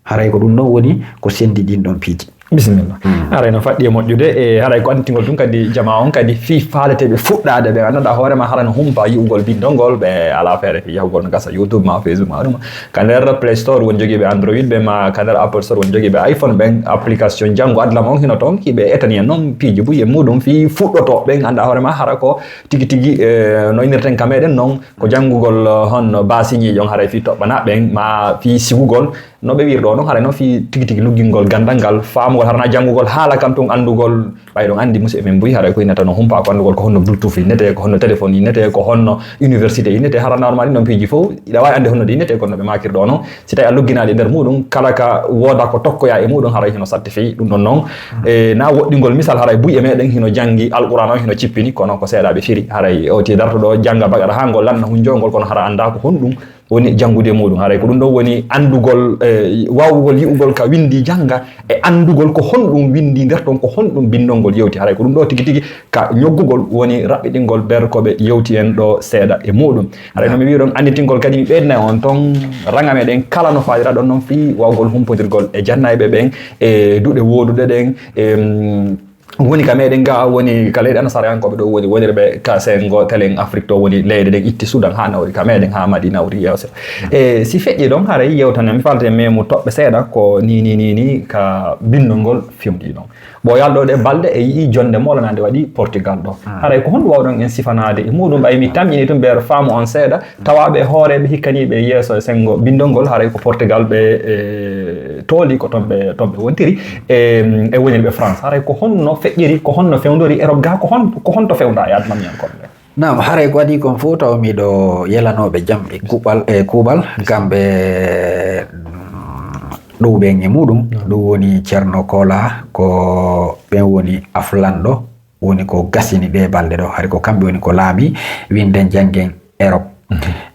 Haray ko ɗum ɗon woni ko senndi ɗin ɗon piiji. Bisimilla. Haray no faɗɗi e moƴƴude, e haray ko anndintingol tun kadi jamaa on kadi fii faaleteeɓe fuɗɗaade ɓe annduɗa hoore ma hara no humpa yi'ugol binndol ngol, ɓe alaa feere fii yahugol no gasa YouTube ma, Facebook ma, ɗum. Ka nder Play Store woni jogiiɓe Android ɓe, ma ka nder Apple Store woni jogiiɓe iPhone ɓen, application Janngo Adlam on hino ton, hiɓe etani en non piiji buy e muɗum fii fuɗɗotooɓe ɓen, annda hoore ma hara ko tigi tigi, eh, no innirten ka meɗen non, ko janngugol, eh, honno baasiŋaaji on haray fii toɓɓanaaɓe ɓen, ma fii sigugol, no ɓe wiiri ɗo non, haray non fii tigi tigi luggingol ganndal ngal, faamugol, hara na janngugol haala kan tun, anndugol, ɓay ɗon anndi musiɓɓe men buy, haray ko innata no humpa ko anndugol ko honno Bluetooth innete, ko honno téléphone innete, ko honno université innete, hara normal ɗin ɗon piiji fof, iɗa waawi annde honno ɗi innete, kono no ɓe maakiri ɗo non, si tawi a lugginaali e nder muɗum, kala ka wooda ko tokkoya e muɗum, haray hino satti fii ɗum ɗon non. E na woɗɗingol misal, haray buy e meɗen hino janngi Alqur'aana on, hino cippini, kono ko seeɗa ɓe firi, haray o ti darto ɗo jannga Baqara haa ngol lanna hunjongol, kono hara annda ko honɗum woni janngude muɗum. Haray ko ɗum ɗon woni anndugol, eh, waawugol yi'ugol ka winndi jannga e anndugol ko honɗum winndi nder ton, ko honɗum binndol ngol yewti. Haray ko ɗum ɗo tigi tigi ka ñoggugol woni raɓɓiɗingol nder ko ɓe yewti en ɗo seeɗa e muɗum. Haray no mi wi'i ɗon anndintingol kadi mi ɓeydana on ton raŋa meɗen kala no faaliraɗon non fii waawugol humpondirgol e jannayɓe ɓen e duɗe wooduɗe ɗen, em, woni ka meɗen ga, woni ka leyɗe anasarayankooɓe ɗo, woni wonirɓe ka senngo telen Afrik to, woni leyɗe ɗen itti Sudan haa nawri ka meɗen, haa Mali nawri yeeso. E si feƴƴi ɗon, haray yewtane mi falte memu toɓɓe seeɗa ko ni, ni, ni, ni ka binndol ngol fewndi ɗon. Ɓooyal ɗo ɗe balɗe e yi'i jonnde moolanaande waɗi Portugal ɗo. Haray ko honɗum waawɗon en sifanaade e muɗum? Ɓay mi tamƴini tun ɓeer faamu on seeɗa, tawaaɓe hooreeɓe hikkaniiɓe yeeso e senngo binndol ngol, haray ko Portugal ɓe, e, tooli, ko ton ɓe, ton ɓe wontiri, e, e wonirɓe France. Haray ko honno feƴƴiri, ko honno fewndori, e rogga ko hon-, ko honto fewnda e admamiyankooɓe ɓe? Naam, haray ko adii kon fof taw miɗo yelanooɓe jam e kuuɓal, e kuuɓal, kamɓe, mm, Ɗuuɓen e muɗum, ɗum woni Ceerno Kola, ko ɓen woni aflanɗo, woni ko gasini ɗee balɗe ɗo. Hari ko kamɓe woni ko laami winden janngen Erop.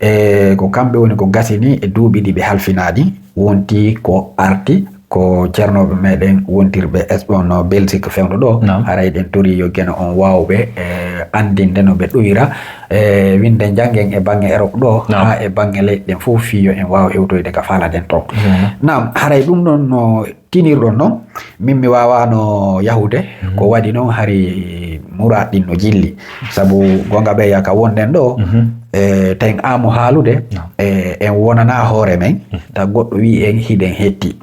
E ko kamɓe woni ko gasini e duuɓi ɗi ɓe halfinaani, wonti ko arti ko ceernooɓe meɗen wontirɓe Espono Belgique fewndo ɗo. Haray ɗen tori yo Geno on waawɓe e anndinde no ɓe ɗoyra e winden janngen e baŋŋe Erop ɗo, haa e baŋŋe leyɗe ɗen fof, fii yo en waaw hewtoyde ka faalaɗen ton. Naam, haray ɗum ɗon no tinirɗon non, min mi waawaano yahude. Ko waɗi non hari muraad ɗin no jilli. Sabu goonga ɓeya ka wonɗen ɗo, e tawi aamo haalude, e en wonana hoore men, ta goɗɗo wi'i en hiɗen hetti.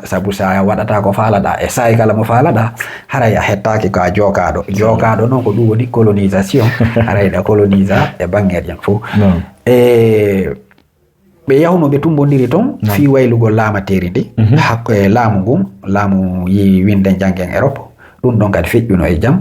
Sabu sa waɗata ko faalaɗa, e saa'i kala mo faalaɗa, haray a hettaaki ko a jookaaɗo. Jookaaɗo non ko ɗum woni colonisation, haray ɗa colonisa e baŋŋeeji ɗin fof. E ɓe yahuno ɓe tumbondiri ton fii waylugol laamateeri ndi, hakko e laamu ngun, laamu yi winden janngen Erop. Ɗum ɗon kadi feƴƴuno e jam.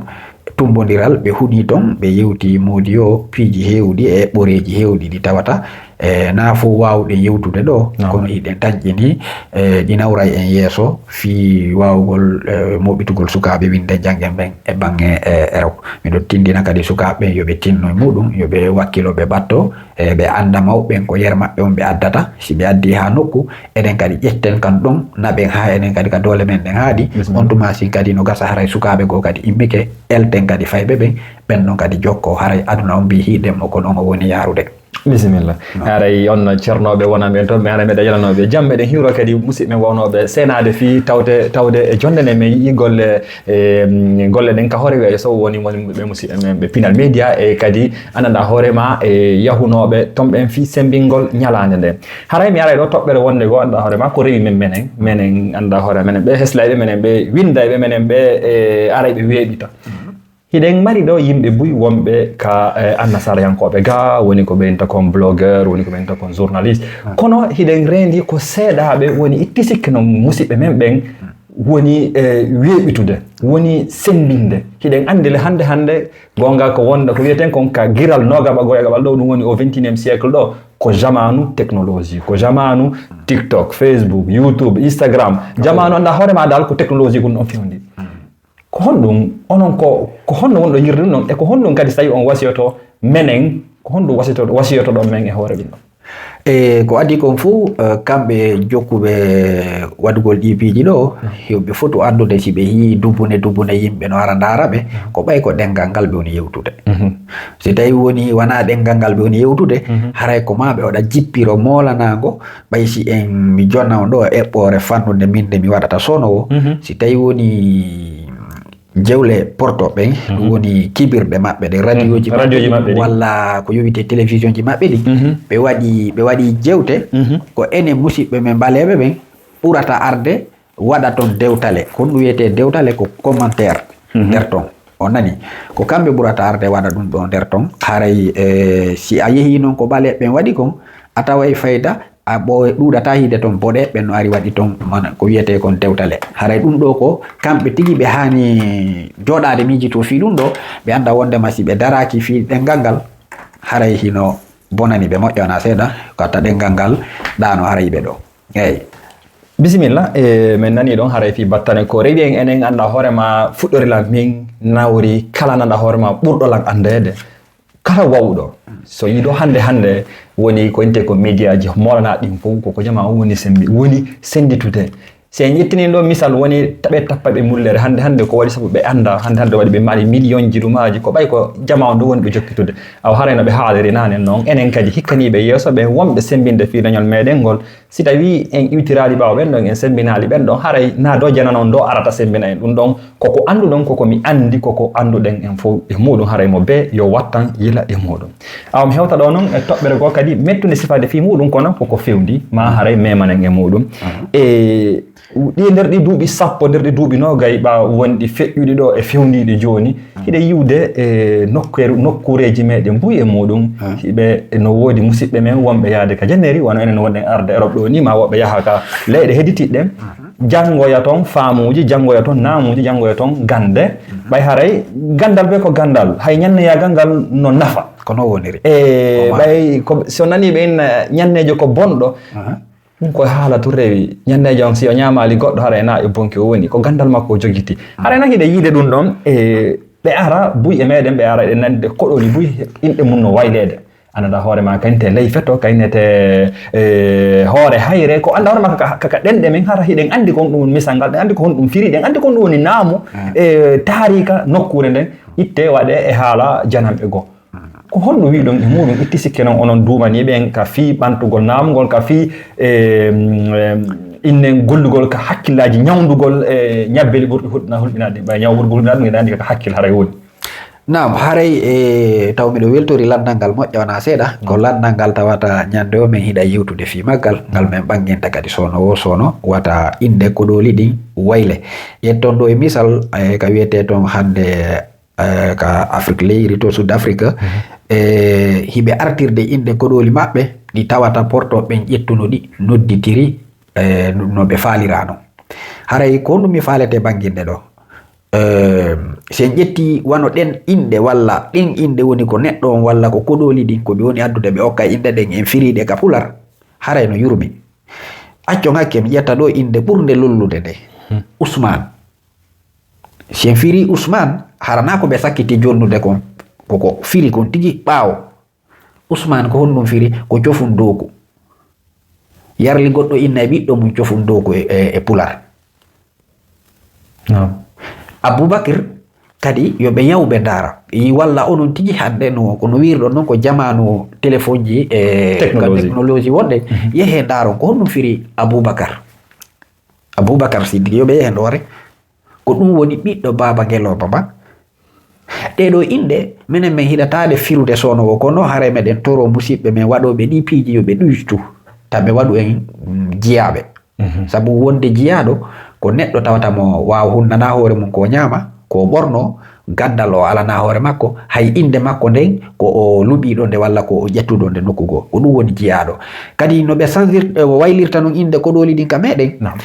Tumbondiral, ɓe huni ton, ɓe yewti moodi o piiji heewɗi e eɓɓoreeji heewɗi ɗi tawata e naa fof waawɗen yewtude ɗo, kono hiɗen tanƴini e ɗi nawray en yeeso fii waawugol e moɓitugol sukaaɓe winden janngen ɓen e baŋŋe e Erop. Miɗo tinndina kadi sukaaɓe ɓen yo ɓe tinno e muɗum, yo ɓe wakkilo, ɓe ɓatto, e ɓe annda mawɓe ɓen ko yer maɓɓe on ɓe addata. Si ɓe addi haa nokku, enen kadi ƴetten kan ɗon, naɓen haa enen kadi ka doole men ɗen haaɗi. On tuma sin kadi no gasa haray sukaaɓe goo kadi immike, elten kadi fayɓe ɓen, ɓen ɗon kadi jokko, haray aduna on mbii hiɗen mo, kono on o woni yaarude. Bisimilla. Haray on no ceernooɓe wonanɓe en toon, mi hara meɗa yalanooɓe jam, meɗen hiwro kadi musidɓe men wawnooɓe seenaade fii tawde, tawde e jonde nde men yi'i golle, e, mm, golle ɗen ka hoore weeyo sow woni, woni ɓe musidɓe men ɓe Pinal Media, e kadi annda hoore ma e yahunooɓe toon ɓen fii sembingol ñalaande nde. Haray mi aray ɗo toɓɓere wonde goo annda hoore ma ko rewi men menen, menen annda hoore menen ɓe heslayɓe menen ɓe winndayɓe menen ɓe, e, aray ɓe weeɓita. Hiɗen mari ɗo yimɓe buy wonɓe ka, eh, annasarayankooɓe ga, woni ko ɓe inta kon blogueur, woni ko ɓe inta kon journaliste. Kono hiɗen reendi ko seeɗaaɓe woni itti sikke no musiɓɓe men ɓen woni, eh, weeɓitude, woni semmbinde. Hiɗen anndi le hannde hannde, goonga ko wonda ko wiyeten kon ka giral noogaɓa goo e gaɓal ɗo, ɗum woni au vingt et unième siècle ɗo, ko jamaanu technologie, ko jamaanu TikTok, Facebook, YouTube, Instagram. Jamaanu annda hoore ma dal ko technologie gun ɗon fewndi. Ko honɗum, onon ko, ko honno wonɗo yirde ɗum ɗon? E ko honɗum kadi so tawi on wasiyoto menen, ko honɗum wasiyoto, wasiyotoɗon men e hoore ɗum ɗon? E ko adii kon fof, eh, kamɓe jokkuɓe waɗugol ɗii piiji ɗo, yo ɓe fotu anndude si ɓe yii dubune dubune yimɓe no ara ndaara ɓe, ko ɓay ko ɗemngal ngal ɓe woni yewtude. Si tawi woni wonaa ɗemngal ngal ɓe woni yewtude, haray ko maa ɓe waɗa jippiro moolanaango, ɓay si en mi jonna on ɗo eɓɓoore fannude min nde mi waɗata sono o, si tawi woni jewle porto ɓen, ɗum woni kibirɗe maɓɓe ɗe, radioji maɓɓe ɗin, walla ko yowiti e télévision ji maɓɓe ɗin, ɓe waɗi, ɓe waɗi jewte, ko enen musiɓɓe men ɓaleeɓe ɓen ɓurata arde waɗa ton dewtale. Ko honɗum wiyetee dewtale? Ko commentaire nder ton. On nani? Ko kamɓe ɓurata arde waɗa ɗum ɗo nder ton. Haray, eh, si a yehii non ko ɓaleeɓe ɓen waɗi kon, a taway fayda a ɓooy-, ɗuuɗataa hiide ton boɗe ɓen no ari waɗi ton, mana ko wiyetee kon dewtale. Haray ɗum ɗo ko kamɓe tigi ɓe haani jooɗaade miijitoo fii ɗum ɗo, ɓe annda wonndema si ɓe daraaki fii ɗemngal ngal, haray hino bonani ɓe, moƴƴaana seeɗa, ko watta ɗemngal ngal ɗaano haray ɓe ɗo. Eey. Bisimilla, e, men nanii ɗon haray fii battane ko rewi en, enen annda hoore ma fuɗɗorilal min nawri kala nanda hoore ma ɓurɗo lan anndeede. Kala wawɗo, so yiɗo hannde hannde woni ko inte ko médiaji moolanaa ɗin fof, ko, ko jamaa on woni sembi-, woni sennditude. Si en ƴettini ɗo misal woni taɓe tappaɓe mullere hannde hannde ko waɗi sabu ɓe annda hannde hannde waɗi ɓe mari million ji ɗumaaji ko ɓay ko jamaa on ɗum woni ɓe jokkitude. Awa haray no ɓe haaliri naane noon, enen kadi hikkaniiɓe yeeso ɓe wonɓe semmbinde fii leñol meɗen ngol, si tawii en iwtiraali ɓaawo ɓen ɗon, en semmbinaali ɓen ɗon, haray naa do janano on do arata semmbina en ɗum ɗon. Koko annduɗon, koko mi anndi, koko annduɗen en fof e muɗum, haray mo bee yo wattan yila e muɗum. Awa mi hewta ɗo noon e toɓɓere goo kadi mettunde sifaade fii muɗum, kono koko fewndi, ma haray memanen e muɗum. E ɗi, nder ɗi duuɓi sappo, nder ɗi duuɓi noogay ɓaawo wonɗi feƴƴuɗi ɗo e fewndiiɗi jooni, hiɗen yi'ude e nokkeeru, nokkuureeji meɗen buy e muɗum, hiɓe no woodi musiɓɓe men wonɓe yaade ka janneeri, wano enen wonɗen arde Europe ɗo ni, ma woɓɓe yaha ka leyɗe hedditiɗɗe. Janngoya ton faamuuji, janngoya ton naamuuji, janngoya ton gannde. Ɓay haray ganndal bee ko ganndal, hay ñanneyagal ngal no nafa. Ko non woniri. E ɓay ko, so nanii ɓe inna ñanneejo ko bonɗo, Ɗum ko haala tun rewi. Ñannde jam, si o ñaamaali goɗɗo, hara e na e bonki o woni. Ko ganndal makko o jogiti. Hara ena hiɗa yiide ɗum ɗon, e ɓe ara buy e meɗen, ɓe ara eɗen nanndi koɗooli buy, inɗe mum no wayleede. Annda hoore ma, kañte ley feto, kañte, e, hoore hayre, ko annda hoore ma ka, ka, ka ɗenɗe men, hara hiɗen anndi kon ɗum misal ngal, ɗen anndi ko honɗum firi, ɗen anndi kon ɗum woni naamu, e, taarika nokkuure nden, itte waɗe e haala jananɓe goo. Ko honɗum wi'uɗon e muuɗum, itti sikke non onon duumaniiɓe en ka fii ɓantugol naamugol, ka fii, e, mm, e, innen gollugol ka hakkillaaji ñawndugol, e, ñabbeli ɓurɗi hulɓina-, hulɓinaade, ɓay ñaw ɓurɗi hulɓinaade, ngeɗa anndi ka hakkil haray woni. Naam, haray, e, taw miɗo weltori lanndal ngal moƴƴa wonaa seeɗa. Ko lanndal ngal tawata ñande o men hiɗa yewtude fii maggal, ngal men ɓanginta kadi soono wo soono, wata innde koɗooli ɗin wayle. Ƴetton ɗo e misal, e, ka wiyetee ton hannde, e, ka Afrique leydi to Sud Afrique, e, hiɓe artirde inɗe koɗooli maɓɓe ɗi tawata porto ɓen ƴettuno ɗi, nodditiri, e, no, no ɓe faalira non. Haray ko honɗum mi faalete ɓanginde ɗo? E, si en ƴetti wano ɗen inɗe walla ɗen inɗe woni ko neɗɗo on walla ko koɗooli ɗin ko ɓe woni addude ɓe okka inɗe ɗen en firiɗe ka pular, haray no yurmi. Accon hakke mi ƴetta ɗo inɗe ɓurnde lollude nde, Usmaan. Si en firi Usmaan, hara na ko ɓe sakkiti jonnude kon, ko ko firi kon tigi ɓaawo. Usmaan ko honɗum firi? Ko cofun dooku. Yarli goɗɗo inna e ɓiɗɗo mum cofun dooku e, e, e pular. Naam. Abubakar kadi yo ɓe yaw ɓe ndaara. Ɓe yi walla onon tigi hannde no, ko no wiirɗon non ko jamaanu téléphone ji e ka Technologie. Technologie wonde. Yehe ndaaron ko honɗum firi Abubakar. Abubakar Siddiq, yo ɓe yehen ɗo rek. Ko ɗum woni ɓiɗɗo baaba ngelooba ba. Ɗee ɗoo inɗe, menen men hiɗataade firude soono wo, kono haray meɗen toro musiɓɓe men waɗooɓe ɗii piiji yo ɓe ɗuytu, ta ɓe waɗu en, mm, jiyaaɓe. Mhm. Sabu wonde jiyaaɗo ko neɗɗo tawata mo waawa hunnana hoore mum ko ñaama, ko ɓorno, ganndal o alana hoore makko, hay innde makko nden ko o luɓiiɗo nde walla ko o ƴettuɗo nde nokku goo. Ko ɗum woni jiyaaɗo. Kadi no ɓe sansir-, e, waylirta non innde koɗooli ɗin ka meɗen, naam,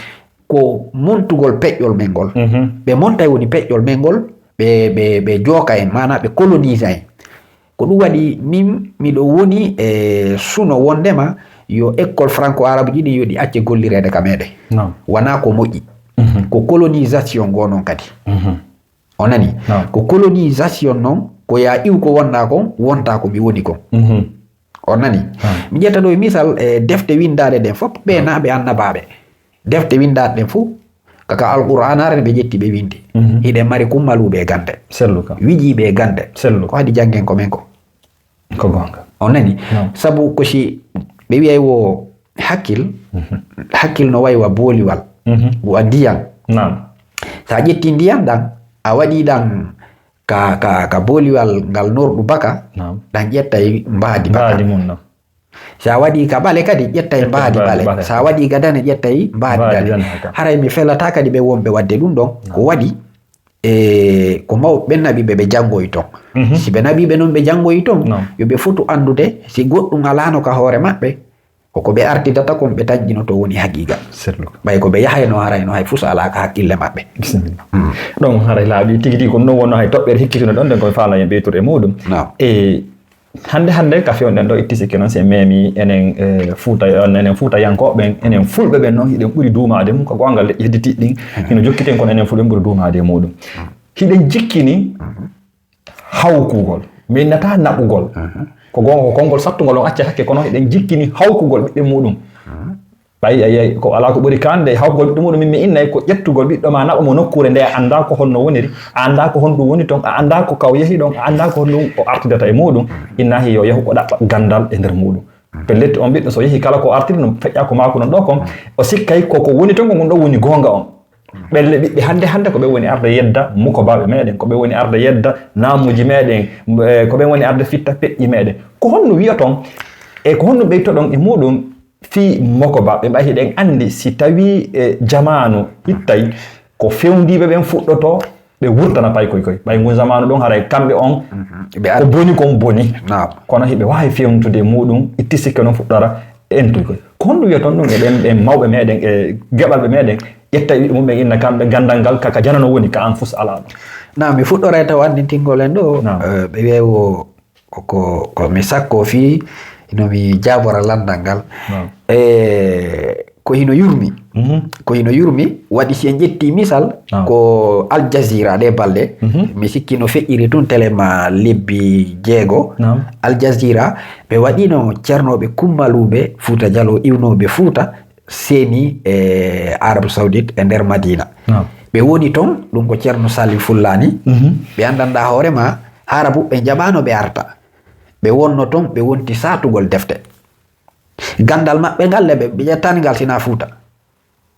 ko montugol peƴƴol men ngol. Mhm. Ɓe monta e woni peƴƴol men ngol, ɓe, ɓe, ɓe jooka en, maanaa ɓe colonisa en. Ko ɗum waɗi min miɗo woni e suno wondema yo école franco-arabe ji ɗin yo ɗi acce gollireede ka meɗen. Naam. Wonaa ko moƴƴi. Mhm. Ko colonisation goo non kadi. Mhm. On nani? Naam. Ko colonisation non, ko yaa iw ko wonnaa kon, wontaa ko mi woni kon. Mhm. On nani? Naam. Mi ƴetta ɗo e misal, e defte winndaaɗe ɗen fof, ɓe, naam, na ɓe annabaaɓe. Defte winndaaɗe ɗen fof, kaka Alqur'aanaare ne ɓe ƴetti ɓe winndi. Mhm. Hiɗen mari kummaluuɓe e gannde. Selluka. Wijiiɓe e gannde. Selluka. Ko haɗi janngen ko men ko. Ko goonga. On nani? Naam. Sabu ko si ɓe wiyay wo hakkil, mhm, hakkil no wayi wa booliwal, mhm, wa ndiyan. Naam. Sa ƴetti ndiyan ɗan, a waɗi ɗan ka, ka, ka booliwal ngal norɗu baka, naam, ɗan ƴettay mbaadi baka. Mbaadi mum, naam. Sa waɗi ka ɓale kadi, ƴettay mbaadi ɓale. Ƴettay mbaadi ɓale. Sa waɗi ka dane, ƴettay mbaadi dane. Mbaadi dane, haka. Haray mi felataa kadi ɓe wonɓe waɗde ɗum ɗon. Naam. Ko waɗi, e ko mawɓe ɓen naɓi ɓe, ɓe janngoyi ton. Mhm. Si ɓe naɓi ɓe non ɓe janngoyi ton, naam, yo ɓe fotu anndude si goɗɗum alaano ka hoore maɓɓe, ko ko ɓe artidata kon ɓe taƴƴinoto woni haqiiqa. Selluka. Ɓay ko ɓe yahayno harayno hay fus alaa ka hakkille maɓɓe. Bisimilla. Mm. Ɗon haray laaɓi tigi tigi ko non wonno hay toɓɓere hikkitino ɗon, nden koye faala en ɓeytude e muɗum. Naam. E hannde, hannde ka fewnden ɗo itti sikke noon, si en memi enen, e, Fuuta, enen Fuutayankooɓe ɓen, enen Fulɓe ɓen noon, hiɗen ɓuri duumaade mum, ko goonga leƴƴi hedditiiɗi ɗin, hino jokkiten kono enen Fulɓe ɓen ɓuri duumaade e muɗum. Hiɗen jikkini hawkugol. Mi innata naɓugol. Mhm. Ko goonga ko konngol sattungol on acca hakke, kono hiɗen jikkini hawkugol ɓiɓɓe muɗum. Mhm. Ɓay, ay, ay, ko alaa ko ɓuri kande hawkugol ɓiɓɓe muɗum, min mi innay ko ƴettugol ɓiɗɗo ma naɓa mo nokkuure nde a anndaa ko honno woniri, a anndaa ko honɗum woni ton, a anndaa ko kaw yehi ɗon, a anndaa ko honɗum o artidata e muɗum. Inna hi yo yahu o ɗaɓɓa ganndal e nder muɗum. Pellet, on ɓiɗɗo so yehi kala ko artiri no feƴƴa ko maako non ɗo kon, o sikkay ko ko woni ton ko ngun ɗo woni goonga on. Ɓelle ɓiɓɓe hannde hannde ko ɓe woni arde yedda mukobaaɓe meɗen, ko ɓe woni arde yedda naamuuji meɗen, eh, ko ɓe woni arde fitta peƴƴi meɗen. Ko honno wiyoton e ko honno ɓeytoɗon e muɗum fii mokobaaɓe? Ɓay hiɗen anndi si tawii, eh, jamaanu ittay ko fewndiiɓe ɓen fuɗɗoto ɓe wurtana paykoy koy. Ɓay ngun jamaanu ɗon haray kamɓe on, mhm, ɓe ko ardi. Boni kon boni. Naam. Kono hiɓe waawi fewnitude e muɗum, itti sikke non fuɗɗora entude koy. Ko honɗum wiyaton ɗum e ɓen, ɓen mawɓe meɗen, e geɓalɓe meɗen, ƴetta e ɓiɓɓe mum ɓen inna kamɓe ganndal ngal ka, ka janano woni, ka an fus alaa ɗum? Naam, mi fuɗɗoray taw anndintingol en ɗo, naam, eh, ɓe wi'ay wo ko, ko, ko mi sakko fii Hino mi jaabora lanndal ngal. E ko hino yurmi. Ko hino yurmi, waɗi si en ƴetti misal, ko Al Jazeera ɗe balɗe. Mi sikki no feƴƴiri tun telema lebbi jeego. Al Jazeera, ɓe waɗino ceernooɓe kummaluuɓe Fuuta Jaloo iwnooɓe Fuuta, seeni e Arabie Saoudite e nder Madina. Ɓe woni ton, ɗum ko Ceerno Salim Fullaani. Ɓe anndanɗaa hoore ma, Arabu ɓe njaɓaano ɓe arta. Ɓe wonno ton, ɓe wonti saatugol defte. Ganndal maɓɓe ngal le, ɓe, ɓe ƴettaani ngal sinaa Fuuta.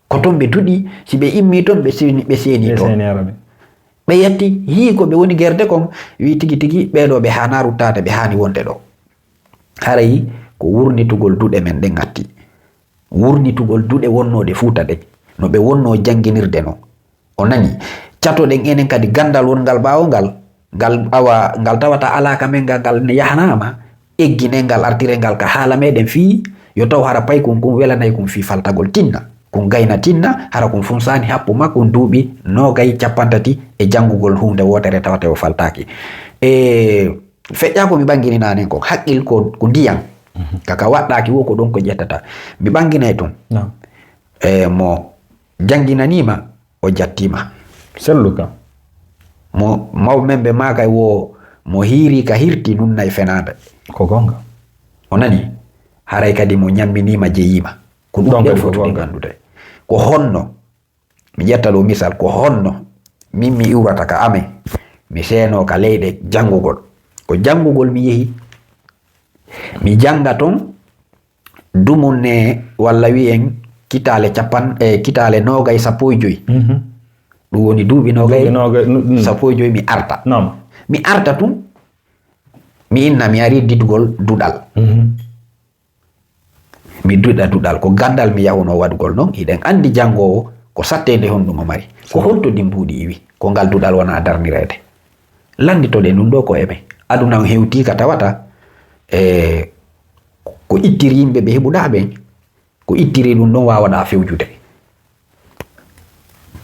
Ko ton ɓe duɗi, si ɓe immii ton, ɓe seeni, ɓe seeni ton. Ɓe yetti, hii ko ɓe woni gerde kon, wi tigi tigi, ɓee ɗoo ɓe haanaa ruttaade, ɓe haani wonde ɗoo. Haray ko wurnitugol duɗe men ɗen atti. Wurnitugol duɗe wonnooɗe Fuuta ɗen, no ɓe wonnoo jannginirde non. O nani, catoɗen enen kadi ganndal wonngal ɓaawo ngal, ngal awa, ngal tawata alaa ka men ngal, ngal yahanaama, egginen ngal, artiren ngal ka haala meɗen fii yo taw hara paykun kun welanay kun fii faltagol tinna. Kun gayna tinna, hara kun funsaani happu makkun duuɓi noogay, cappanɗe tati e janngugol huunde wootere tawate o faltaaki. E feƴƴaa ko mi ɓanngini naanen kon, haqqil ko, ko ndiyan. Kaka waɗɗaaki wo ko ɗon ko ƴettata. Mi ɓannginay tun. E mo jannginaniima, o jattiima. Selluka. Mo mawɓe men ɓe maakay wo, mo hiiri ka hirti nunnay fenaande. Ko goonga. O nani? Haray kadi mo ñamminiima jeyiima. Ko ɗum ɗon ɗen kadi ko foti ɗen goonga. Anndude. Ko honno, mi ƴetta ɗo misal, ko honno min mi iwrata ka amen, mi seenoo ka leyɗe janngugol. Ko janngugol mi yehi, mi jannga ton, dumunne walla wi'en kitaale cappan-, e kitaale noogay, sappo e joy. Ɗum woni duuɓi noogay, duuɓi noogay, mm, mm. Sappo e joy mi arta. Naam. Mi arta tun, mi inna, mi ari didugol duɗal. Mi duɗa duɗal, ko ganndal mi yahunoo waɗugol non. Hiɗen anndi janngoowo ko satteende honɗun o mari. Ko honto ndin mbuuɗi iwi? Ko ngal duɗal wona darnireede. Lannditoɗen ɗum ɗo ko e men. Aduna on hewtii ka tawata, e, ko ittiri yimɓe ɓe heɓuɗaa ɓen, ko ittiri ɗum ɗon waawaɗaa fewjude.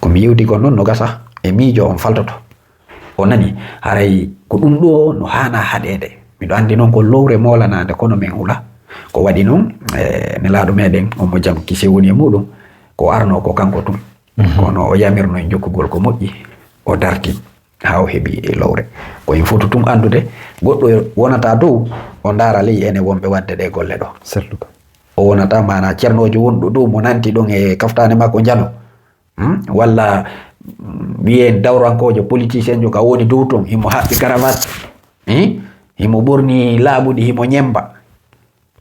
Ko mi yewti kon non no gasa, e miijo on faltoto. O nani, haray ko ɗum ɗo no haanaa haɗeede. Miɗo anndi non ko lowre moolanaande, kono men hula. Ko waɗi non, e, nelaaɗo meɗen, on mo jam kise woni e muɗum, ko arno ko kanko tun. Kono o yamirno en jokkugol ko moƴƴi, o darti. Haa o heɓi e lowre. Ko en foti tun anndude, goɗɗo wonata dow, o ndaara ley enen wonɓe waɗde ɗe golle ɗo. Selluka. O wonata maanaa cernoojo wonɗo dow mo nanti ɗon e kaftaane makko njano. Hmm? Walla, mm, wiyen dawrankoojo, politicienjo ka woni dow ton, himo haɓɓi karawaat. Hmm? Himo ɓorni laaɓuɗi, himo ñemmba.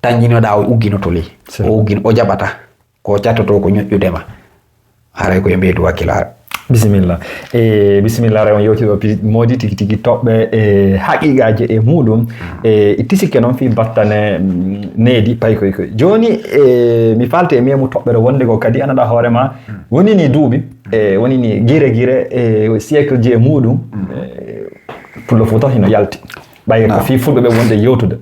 Tan njinoɗaa o ugginoto ley. Selluka. O uggin-, o jaɓata. Ko catoto ko ñoƴƴude ma. Haray ko e mbeedu wakkilaare. Bisimilla. E, bisimilla, haray on yewti ɗo pi-, moodi tigi tigi toɓɓe e haqiqaaji e muɗum. E, itti sikke noon fii battane, mm, needi paykoy koy. Jooni, e, mi faalti e memu toɓɓere wonde ko kadi anaɗa hoore ma. Woni ni duuɓi, e, woni ni gire gire, e, siècle ji e muɗum. E, Pullo Fuuta hino yalti. Ɓay ko fii fulɓe ɓe wonde yewtude.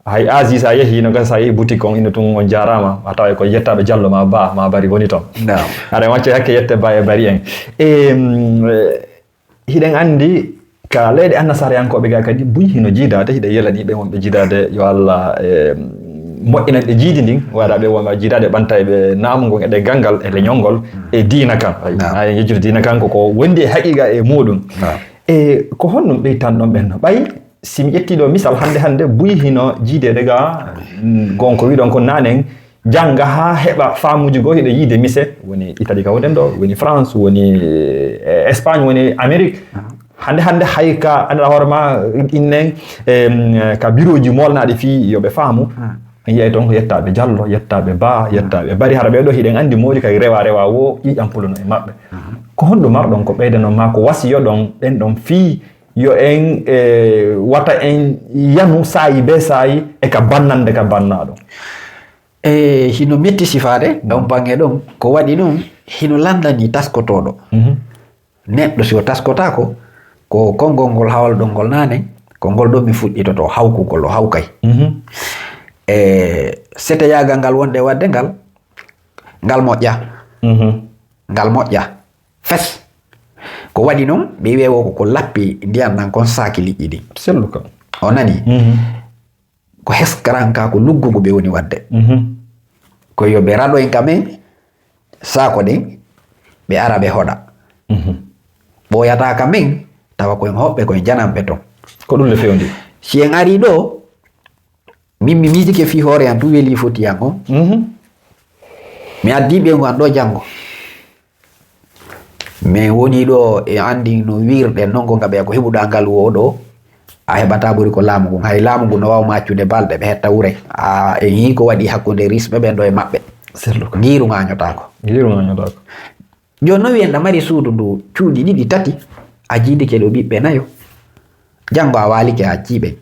Hay Aziz, a yehi, no gasa, sa yehi boutique on, ina tun on jaaraama, a tawa ko yettaaɓe Jallo ma Ba, ma Bari woni ton. Naam. Aɗa wacce hakke yette Ba e Bari en. E, mm, e, hiɗen anndi ka leyɗe annasarayankooɓe ga kadi buy hino jiidaade, hiɗen yelanii ɓe wonɓe jiidaade, yo Allah, e, moƴƴinan ɓe jiidi ndin, waɗa ɓe wonɓe jiidaade ɓanta e ɓe naamu ngon e ɗe ganngal e leñol ngol e diina kan. Naam. Haa en yejjude diina kan ko, ko wondi e haqiqa e muɗum. Naam. E ko honɗum ɓeytan ɗon ɓen no ɓay? Si mi ƴetti ɗo misal hannde hannde, buy hino jiideede ga, mm, gonko wiɗon ko nanen, jannga haa heɓa faamuuji goo, hiɗo yiide mise, woni Italie ka woɗen ɗo, woni France, woni, eh, Espagne, woni Amérique. Hannde hannde hay ka anndaa hoore ma innen, em, ka birooji moolnaaɗi fii yo ɓe faamu. Yiyay toon ko yettaaɓe Jallo, yettaaɓe Ba, yettaaɓe Bari, hara ɓee ɗoo hiɗen anndi moodi kay rewa rewa wo ƴiiƴam puluno e maɓɓe. Ko honɗum marɗon ko ɓeydanon ma ko wasiyoɗon ɓen ɗon fii yo en, e, wata en yanu saayi bee saayi e ka bannande ka bannaaɗo. E, hino metti sifaade, on baŋŋe ɗon, ko waɗi non, hino lanndani taskotooɗo. Neɗɗo si o taskotaako, ko konngol ngol hawalɗon ngol naane, ko ngol ɗon mi fuɗɗitotoo hawkugol, o hawkay. E, seteyaagal ngal wonde waɗde ngal, ngal moƴƴa. Ngal moƴƴa. Fes. Ko waɗi non, ɓe wi'ay wo ko, ko lappi ndiyan ɗan kon saaki liƴƴi ɗin. Selluka. O nani? Mhm. ko heskarankaaku luggungu ɓe woni waɗde. Mhm. Ko yo ɓe raɗo en ka men, saako ɗen, ɓe ara ɓe hoɗa. Mhm. Ɓooyataa ka men, tawa ko en hoɓɓe, ko en jananɓe ton. Ko ɗum le fewndi. Si en arii ɗoo, min mi miijike fii hoore an, ɗum welii foti an on. Mhm. Mi addii ɓeyngu an ɗoo janngo. Min woni ɗoo e anndi no wiirɗen non, gonga ɓe ko heɓuɗaa ngalu oo ɗoo, a heɓataa ɓuri ko laamu ngun. Hay laamu ngun no waawa ma accude balɗe, ɓe hetta wure. A, en yii ko waɗi hakkunde risɓe ɓen ɗoo e maɓɓe. Selluka. Ngiiru ŋaañotaako. Ngiiru ŋaañotaako. Jooni non wiyen ɗa mari suudu ndu, cuuɗi ɗiɗi, tati, a jiidike ɗo ɓiɓɓe nayo. Janngo a waalike a accii ɓen.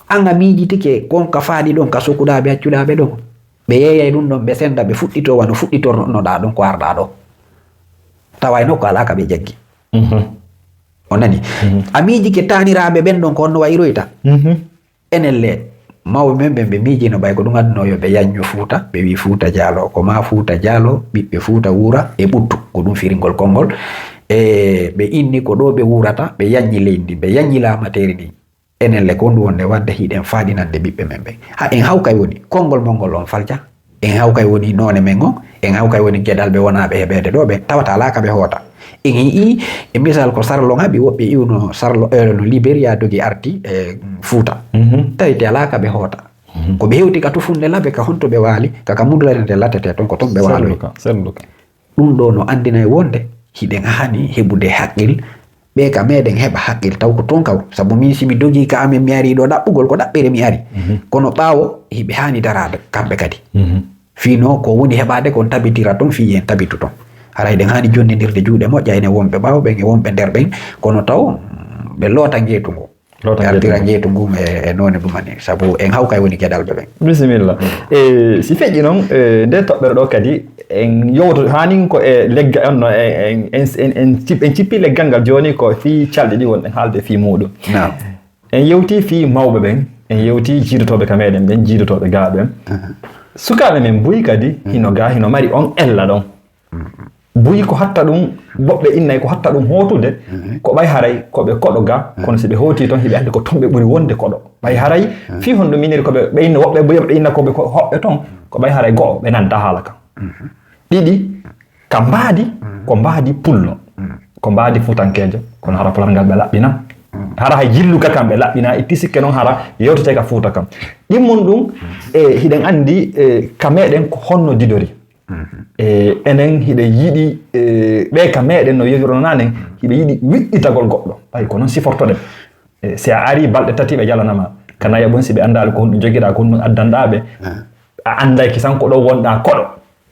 An a miijitike kon ka faaɗi ɗon, ka sokuɗaa ɓe, accuɗaa ɓe ɗon. Ɓe yeeyay ɗum ɗon, ɓe senda, ɓe fuɗɗitoo wano fuɗɗitornoɗaa ɗon ko arɗaa ɗoo. Tawa e nokku alaa ka ɓe jaggi. Mhm. On nani? Mhm. A miijike taaniraaɓe ɓen ɗon ko honno wayiroyta? Mhm. Enen le, mawɓe men ɓen ɓe miijino ɓay ko ɗum adduno yo ɓe yañño Fuuta, ɓe wii Fuuta Jaalo, ko maa Fuuta Jaalo, ɓiɓɓe Fuuta wuura e ɓuttu, ko ɗum firingol konngol. E ɓe inni ko ɗoo ɓe wuurata, ɓe yaññi leydi ndin, ɓe yaññi laamateeri ndin. Enen le ko honɗum wonde waɗde hiɗen faaɗinande ɓiɓɓe men ɓen? Ha en hawkay woni konngol mon ngol on falca, en hawkay woni noone men on, en hawkay woni geɗalɓe wonaaɓe heɓeede ɗoo ɓen, tawata alaa ka ɓe hoota. En yi'ii e misal ko sarlon haɓi woɓɓe iwno sarlo, eh, no Liberia dogi arti e Fuuta. Mhm. Tawi te alaa ka ɓe hoota. Mhm. Ko ɓe hewti ka tufunde labe ka honto ɓe waali, ka ka mudulare nde latete ton ko ton ɓe waaloyi. Selluka, selluka. Ɗum ɗoo no anndinay wonde hiɗen haani heɓude haqqil ɓe ka meɗen heɓa haqqil taw ko ton kaw. Sabu min si mi dogii ka amen mi arii ɗoo ɗaɓɓugol ko ɗaɓɓere mi ari. Mhm. Kono ɓaawo hiɓe haani daraade kamɓe kadi. Mhm. Fii no ko woni heɓaade kon tabitira ton fii en tabitu ton. Hara hiɗen haani jonnindirde juuɗe moƴƴa enen wonɓe ɓaawo ɓen e wonɓe nder ɓen, kono taw, mm, ɓe loota ngeetu ngu. Loota ɓe artira ngeetu ngu. Ngeetu ngun e, e noone ɗum ani. Sabu en hawkay woni geɗalɓe ɓen. Bisimilla. E, si feƴƴi noon, e, nde toɓɓere ɗoo kadi, en yewto hanin ko e leggal, on no, en, en, en, en, en cip-, en cippi leggal ngal jooni ko fii calɗi ɗi wonɗen haalde fii muuɗum. Naam. En yewtii fii mawɓe ɓen, en yewtii jiidotooɓe ka meɗen ɓen, jiidotooɓe gaa ɓen. Aha. Sukaaɓe men buy kadi, mhm, hino gaa, hino mari on ella ɗon. Mhm. Buy ko hatta ɗum, woɓɓe innay ko hatta ɗum hootude, mhm, ko ɓay haray ko ɓe koɗo gaa, mhm, kono si ɓe hootii ton, hiɓe anndi ko ton ɓe ɓuri wonde koɗo. Ɓay haray, mhm, fii honɗum miniri ko ɓe, ɓe inna woɓɓe buy, ɓe inna ko ɓe ko hoɓɓe ton, ko ɓay haray go'o, ɓe nanta haala kan. Mhm. Ɗiɗi, ka mbaadi, mhm, ko mbaadi pullo. Mhm. Ko mbaadi fuutankeejo, kono hara pular ngal ɓe laɓɓina. Mhm. Hara hay jillu ka kam ɓe laɓɓina, itti sikke noon hara yewtete ka Fuuta kam. Ɗimmun ɗum, mhm, e, hiɗen anndi, e, ka meɗen ko honno didori. Mhm. E, enen hiɗen yiɗi, e, ɓe ka meɗen no yewtirno nanen, hiɓe yiɗi wiɗɗitagol goɗɗo. Ɓay ko noon sifortoɗen. E, si a ari balɗe tati ɓe jalanama. Ka nayaɓun si ɓe anndaali ko honɗum jogiɗaa, ko honɗum addanɗaa ɓe. Mhm. A annday kisan ko ɗo wonɗaa koɗo.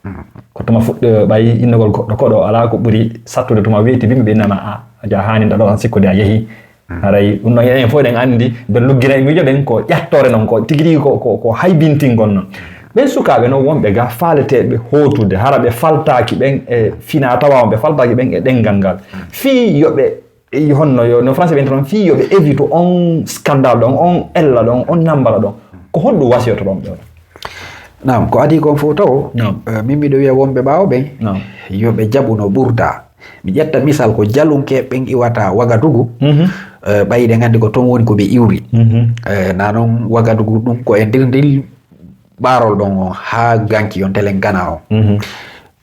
Mhm. Ko tuma fuɗɗo ɓay innogol goɗɗo koɗo alaa ko ɓuri sattude tuma weyti bimbi ɓe innama a, a jaa haani ɗaɗo an sikkude a yehi. Mhm. Haray ɗum ɗon enen fof eɗen anndi ɓe luggina e miijo ɓen ko ƴattoore noon ko tigi tigi ko, ko, ko haybintingol noon. Ɓen sukaaɓe noon wonɓe ga faaleteeɓe hootude, hara ɓe faltaaki ɓen e fina tawa on, ɓe faltaaki ɓen e ɗenngal ngal. Mhm. Fii yo ɓe, e honno yo, no français ɓe innata noon, fii yo ɓe évite on scandale ɗon, on ella ɗon, on nambala ɗon. Ko honɗum wasiyotoɗon ɓe on? Naam, ko adii kon fof taw, naam, eh, min miɗo wiya wonɓe ɓaawo ɓen, naam, yo ɓe jaɓu no ɓurda. Mi ƴetta misal ko jalunkeeɓe ɓen iwata Wagadugu, mhm, eh, ɓay hiɗen anndi ko ton woni ko ɓe iwri. Mhm. Eh, na noon Wagadugu ɗum ko e nder ndil ɓaarol ɗon on haa ganki on telen Gana on. Mhm.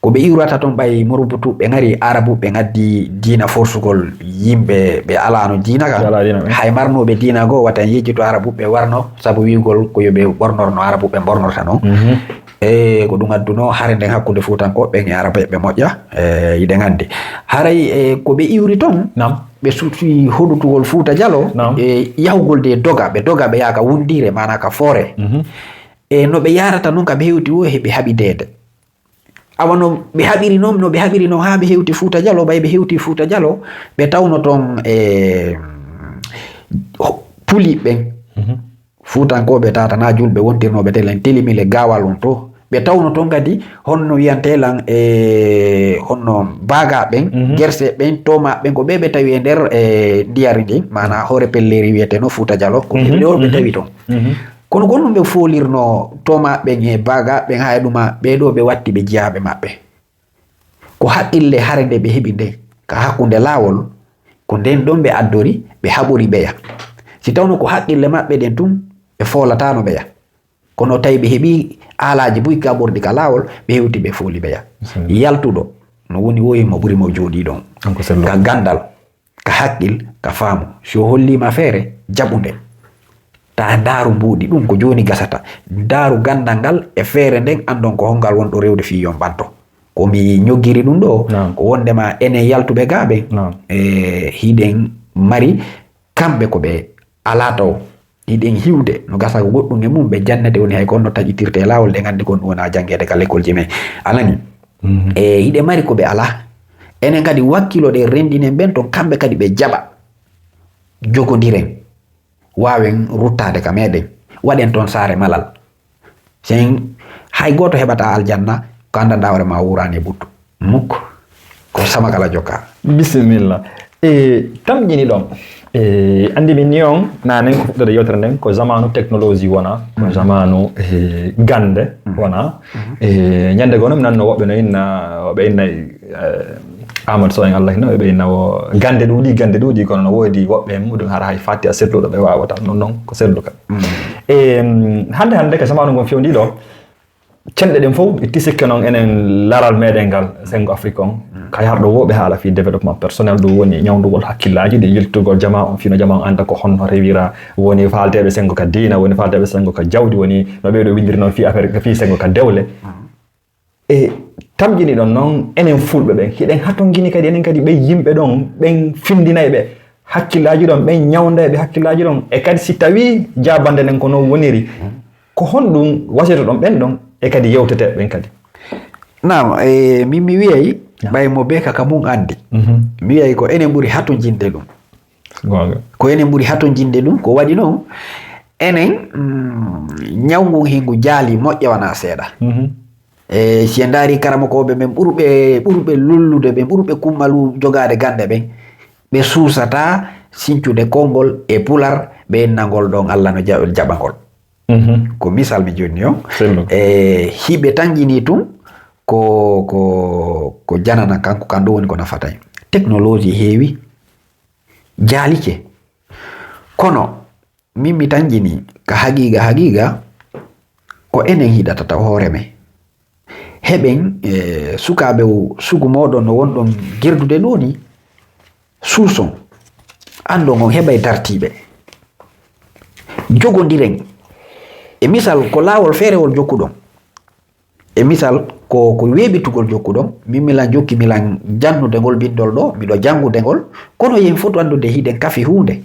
Ko ɓe iwrata ton ɓay Morobutuɓe ngari, Arabuɓe ngaddi diina forsugol yimɓe ɓe alaano diina ka. Ɓe alaa diina, ɓe. Hay marnooɓe diina goo wata en yejjito Arabuɓe warno sabu wi'ugol ko yo ɓe ɓornor no Arabuɓe ɓornorta noon. Mhm. E ko ɗum adduno hare nden hakkunde Fuutankooɓe ɓen e Arabeeɓe moƴƴa, e, hiɗen anndi. Haray, e, ko ɓe iwri ton, naam, ɓe suuti hoɗutugol Fuuta Jalo, naam, e yahugol de doga, ɓe doga ɓe yaha ka wundiire, maanaa ka foore. Mhm. E no ɓe yahrata noon ka ɓe hewti woo, heɓe haɓideede. Awa no ɓe haɓiri noon, no ɓe haɓiri noon haa ɓe hewti Fuuta Jalo, ɓay ɓe hewti Fuuta Jalo, ɓe tawno toon e, ho-, puli ɓen. Mhm. Fuutankooɓe tata na julɓe wontirnooɓe telen, Telimile, Gaawal on to. Ɓe tawno toon kadi honno wiyantee lan e honno Baaga ɓen, mhm, Gerse ɓen, Tooma ɓen, ko ɓe ɓe tawi e nder e ndiyari ndin, maanaa hoore pelleeri wiyeteno Fuuta Jalo, ko ɓe, mhm, ɓe, ɓe, mhm, tawi toon. Mhm. Kono ko honɗum ɓe foolirnoo Tooma ɓen e Baaga ɓen, haa e ɗuma ɓee ɗoo ɓe watti ɓe jiyaaɓe maɓɓe? Ko haqqille hare nde ɓe heɓi nden ka hakkunde laawol, ko nden ɗon ɓe addori, ɓe haɓori ɓeya. Si tawno ko haqqille maɓɓe ɗen tun, ɓe foolataano ɓeya. Kono tawi ɓe heɓi aalaaji buy ka ɓorɗi ka laawol, ɓe hewti ɓe fooli ɓeya. Yaltuɗo, no woni woyi mo ɓuri mo jooɗii ɗon. Ka ganndal, ka hakkil, ka faamu. Si o holliima feere, jaɓu nde. Ta ndaaru mbuuɗi, ɗum ko jooni gasata. Ndaaru ganndal ngal e feere nden, anndon ko hongal wonɗo rewde fii yomɓanto. Ko mi ñoggiri ɗum ɗo, ko wondema enen yaltuɓe gaa ɓen, e, hiɗen mari kamɓe ko ɓe alaa taw. Hiɗen hiwde, no gasa ko goɗɗum e mum, ɓe jannete woni hay ko honno taƴitirte e laawol, ɗen anndi ko ɗum wona janngeede ka lekkolji men. Alani? E, hiɗen mari ko ɓe alaa. Enen kadi wakkiloɗen renndinen ɓen ton, kamɓe kadi ɓe jaɓa. Jogondiren. Waawen ruttaade ka meɗen. Waɗen ton saare malal. Sen hay gooto heɓataa aljanna, ko anndanɗaa hoore maa wuuraani e ɓuttu. Muk. Ko sama kala jokkaa. Bisimilla. E, tamƴini ɗon. E, anndi min ni on, nanen ko fuɗɗoode yewtere nden, ko zamaanu technologie wona, ko zamaanu, e, gannde wona. E, ñande goo no mi nanno woɓɓe no inna, woɓɓe inna, e, Amadou Sow en Allah hino, ɓe inna wo gannde ɗuuɗi, gannde ɗuuɗi, kono no woodi woɓɓe e muɗum hara hay fatti a selluɗo ɓe waawata. Non, non, ko selluka. E, hannde, hannde ka zamaanu ngon fewndi ɗo, cenɗe ɗen fof itti sikke noon enen laral meɗen ngal, Senngo Afrique on, kay harɗo wooɓe haala fii développement personnel, ɗum woni ñawndugol hakkillaaji ɗi, yiltugol jamaa on, fino jamaa on annda ko honno rewira, woni faalteeɓe senngo ka diina, woni faalteeɓe senngo ka jawdi, woni no ɓee ɗo winndiri noon fii affaire, fii senngo ka dewle. E tamƴini ɗon noon, enen fulɓe ɓen, hiɗen hatongini kadi, enen kadi ɓen yimɓe ɗon, ɓen findinayɓe hakkillaaji ɗon, ɓen ñawnday ɓe hakkillaaji ɗon. E kadi si tawii jaabande nden ko noon woniri, ko honɗum wasiytoɗon ɓen ɗon e kadi yewteteeɓe ɓen kadi? Naam, e, min mi wiyay, ɓay mo bee ka ka mum anndi. Mi wiyay ko enen ɓuri hatonjinde ɗum. Ko enen ɓuri hatonjinde ɗum, ko waɗi noon, enen, mm, ñaw ngun hingu jaali moƴƴa wanaa seeɗa. E, si en ndaari karamokooɓe ɓen ɓurɓe, ɓurɓe lollude ɓen, ɓurɓe kummalu jogaade gannde ɓen, ɓe suusataa sincude konngol e pular, ɓe innangol ɗon Alla no ja-, jaɓangol. Ko misal mi jonni on. E, hiɓe tanjini tun ko, ko, ko janana kanko, kan ɗum woni ko nafata en. Technologie heewi, jaalike. Kono, min mi tanjini ka haqiiqa, haqiiqa, ko enen hiɗata taw hoore men. Heɓen, e, sukaaɓe o sugu mooɗon no wonɗon gerdude ɗo ni, suuson, anndon on heɓay dartiiɓe. Jogondiren. E misal, ko laawol feerewol jokkuɗon. E misal, ko, ko weeɓitugol jokkuɗon, min milan jokki, milan jannude ngol bindol ɗo, miɗo janngude ngol, kono yen fotu anndude hiɗen kafi huunde.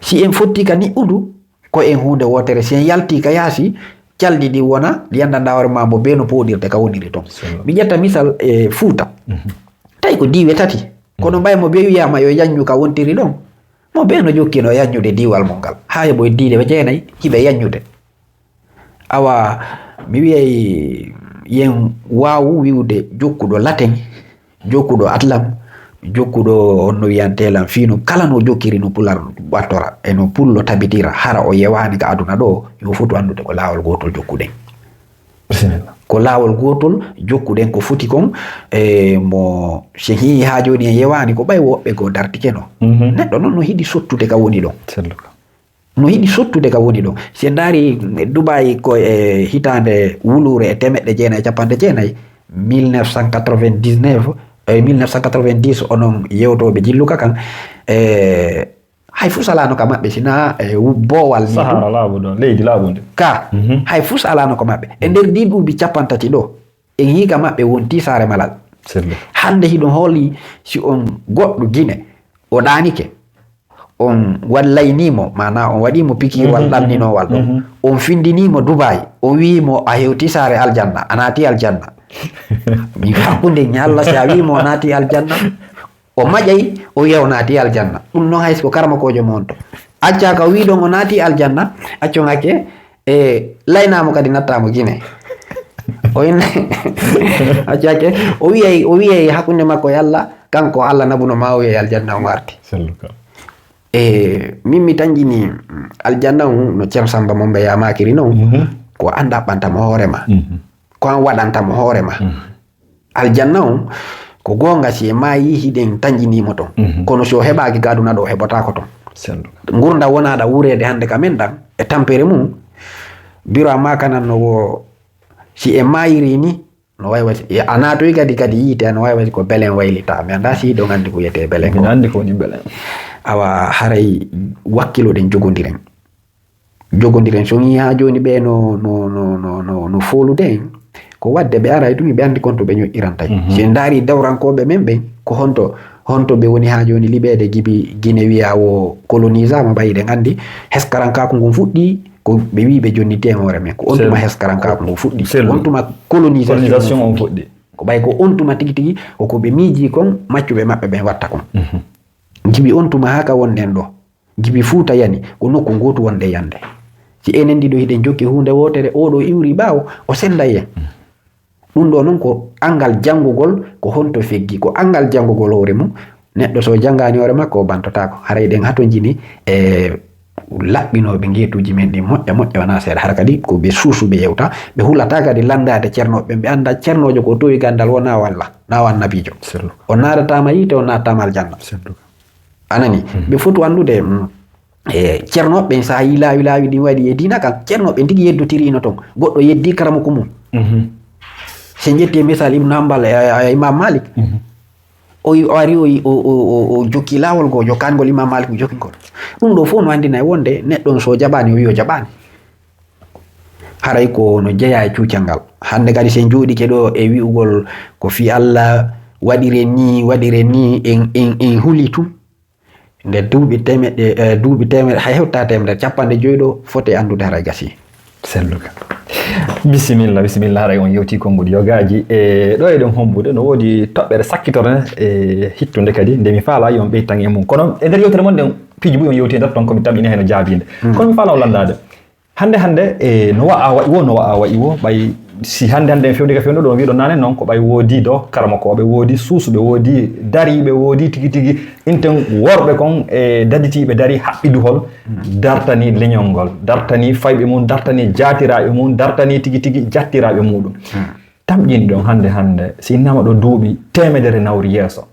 Si en fotti ka niɓɓudu, ko en huunde wootere. Si en yalti ka yaasi, calɗi ɗi wona, ɗi anndanɗaa hoore maa mo bee no pooɗirde ka woniri ton. Mi ƴetta misal e Fuuta. Tawi ko diiwe tati, kono mbay mo bee wiyaama yo yaññu ka wontiri ɗon. Mo bee no jokkino yaññude diiwal mum ngal. Haa heɓo e diiwe jeenay, hiɓe yaññude. Awa, mi wiyay yen waawu wi'ude jokkuɗo laten, jokkuɗo atlam, jokkuɗo on no wiyantee lan fii no kala no jokkiri no pular wattora, e no pullo tabitira, hara o yewaani ka aduna ɗo, yo fotu anndude ko laawol gootol jokkuɗen. Bisimilla. Ko laawol gootol jokkuɗen ko foti kon, e mo si hii haa jooni en yewaani ko ɓay woɓɓe goo dartike no. Neɗɗo non no hiɗi sottude ka woni ɗon. No yiɗi sottude ka woni ɗon. Si en ndaari Dubaay ko e hitaande wuluure e teemeɗɗe jeenayi e cappanɗe jeenayi, mille neuf cent quatre-vingt-dix-neuf, e mille neuf cent quatre-vingt-dix, onon yewtooɓe jilluka kan, e, hay fus alaano ka maɓɓe, sinaa, e, wu-, boowal ni Sahara ɗum. Laaɓuɗo, leydi laaɓundi. Ka, hay fus alaano ko maɓɓe. E nder ɗii duuɓi cappantati ɗo, en yii ka maɓɓe wonti saare malal. Hannde hiɗum hooli si on goɗɗo Gine, o ɗaanike. On wallaynii mo, maanaa on waɗii mo pikiiwal ɗanninoowal ɗo. On findinii mo Dubaay, on wi'i mo, "A hewtii saare aljanna, a naatii aljanna." Min hakkunde ñalla si a wi'i mo o naatii aljanna, o maƴay, o wi'a o naatii aljanna. Ɗum noon hay so ko karamokoojo mo on to. Accaa ka o wi'i ɗon o naatii aljanna, accon hakke, e laynaa mo kadi nattaa mo Gine. O inna, accake, o wiyay, o wiyay hakkunde makko e Alla, kanko Alla nabuno ma o wiyay aljanna o arti. Selluka. E min mi tanjini aljanna on no Ceerno Samba Mombe yamakiri non, ko an ɗaɓɓanta mo hoore ma. Ko an waɗanta mo hoore ma. Aljanna on, ko goonga si e maayi hiɗen tanjini mo ton. Kono si o heɓaaki ka aduna ɗo, o heɓotaako ton. Ngurda wonaaɗa wureede hannde ka men ɗan e tampere mum. Biro a maakanan no wo si e maayiri ni, no wayi wasi a naatoyi kadi kadi yiite, no wayi wasi ko belen waylita. Mi annda si hiɗon anndi ko wiyetee belen ko. Anndi ko woni belen. Awa haray wakkiloɗen, jogondiren. Jogondiren. So ngi haa jooni ɓe no, no, no, no, no, no foolude en, ko wadde ɓe aray tun, ɓe anndi kon to ɓe ñoƴƴirantay. Si en ndaari dawrankooɓe men ɓen, ko honto, honto ɓe woni haa jooni liɓeede gibi Gine wiya wo kolonisaama, ɓay hiɗen anndi heskarankaaku ngun fuɗɗi, ko ɓe wi'i ɓe jonniti en hoore men. Ko on tuma heskarankaaku ngun fuɗɗi. On tuma colonisation on fuɗɗi. Ko ɓay ko on tuma tigi tigi, ko ko ɓe miiji kon, maccuɓe maɓɓe ɓen watta kon. Gibi on tuma haa ka wonɗen ɗo. Gibi Fuuta yani, ko nokku ngootu wonɗen yande. Si enen ɗiɗo hiɗen jokki huunde wootere, oo ɗoo iwri ɓaawo, o senday en. Ɗun ɗoo non ko anngal janngugol, ko honto feggi, ko anngal janngugol hoore mum. Neɗɗo so janngaani hoore makko, o ɓantotaako. Haray ɗen hatonjini e laɓɓinooɓe ngeetuuji men ɗin moƴƴa moƴƴa, wonaa seeɗa. Hara kadi ko ɓe suusuɓe yewta, ɓe hulataa kadi lanndaade cernooɓe ɓen, ɓe annda cernoojo ko towi ganndal wonaa walla, na o annabiijo. O naatataama yiite, o naatataama aljanna. A nani? Ɓe foti anndude, mm, e, cernooɓe ɓen, so a yii laawi laawi ɗin waɗi e diina kan, cernooɓe ɓen tigi yeddotirino ton. Goɗɗo yeddi karamoko mum. Si en ƴetti e misal Ibnu Hanbal e, e, e Imam Malik, o, o ari o, o, o, o, o jokki laawol goo, jokkaani ngol Imam Malik o jokki ngol. Ɗun ɗoo fof no anndina e wonde neɗɗo on so jaɓaani, o wi'i o jaɓaani. Haray ko no jeyaa e cuucal ngal. Hannde kadi, si en jooɗike ɗoo e wi'ugol ko fii Alla waɗire nii, waɗire nii, en, en, en huli tun. Nde duuɓi teemeɗɗe, eh, duuɓi teemeɗɗe, hay hewtaa teemedere, cappanɗe joy ɗoo, foti anndude haray gasii. Selluka. Bisimilla, bisimilla, haray on yewti konnguɗi yogaaji. E ɗo eɗen hombude, no woodi toɓɓere sakkitorde, e hittunde kadi, nde mi faalaa yo on ɓeytan e mum. Kono e nder yewtere mon nden, piiji buy on yewti e nder ton, ko mi tamƴini heno jaabiinde. Kono mi faalaa on lanndaade. Hannde, hannde, e no wa'a wa'i wo, no wa'a wa'i wo, ɓay si hannde, hannde en fewndike fewndo ɗo, wi'uɗon naane non, ko ɓay woodi ɗo karamokooɓe, woodi suusuɓe, woodi dariiɓe, woodi tigi tigi, inten worɓe kon e daditiiɓe dari haɓɓi duhol, dartani leñol ngol, dartani fayɓe mum, dartani jaatiraaɓe mum, dartani tigi tigi jattiraaɓe muɗum. Tamƴinɗon hannde, hannde, si innama ɗo duuɓi teemedere nawri yeeso.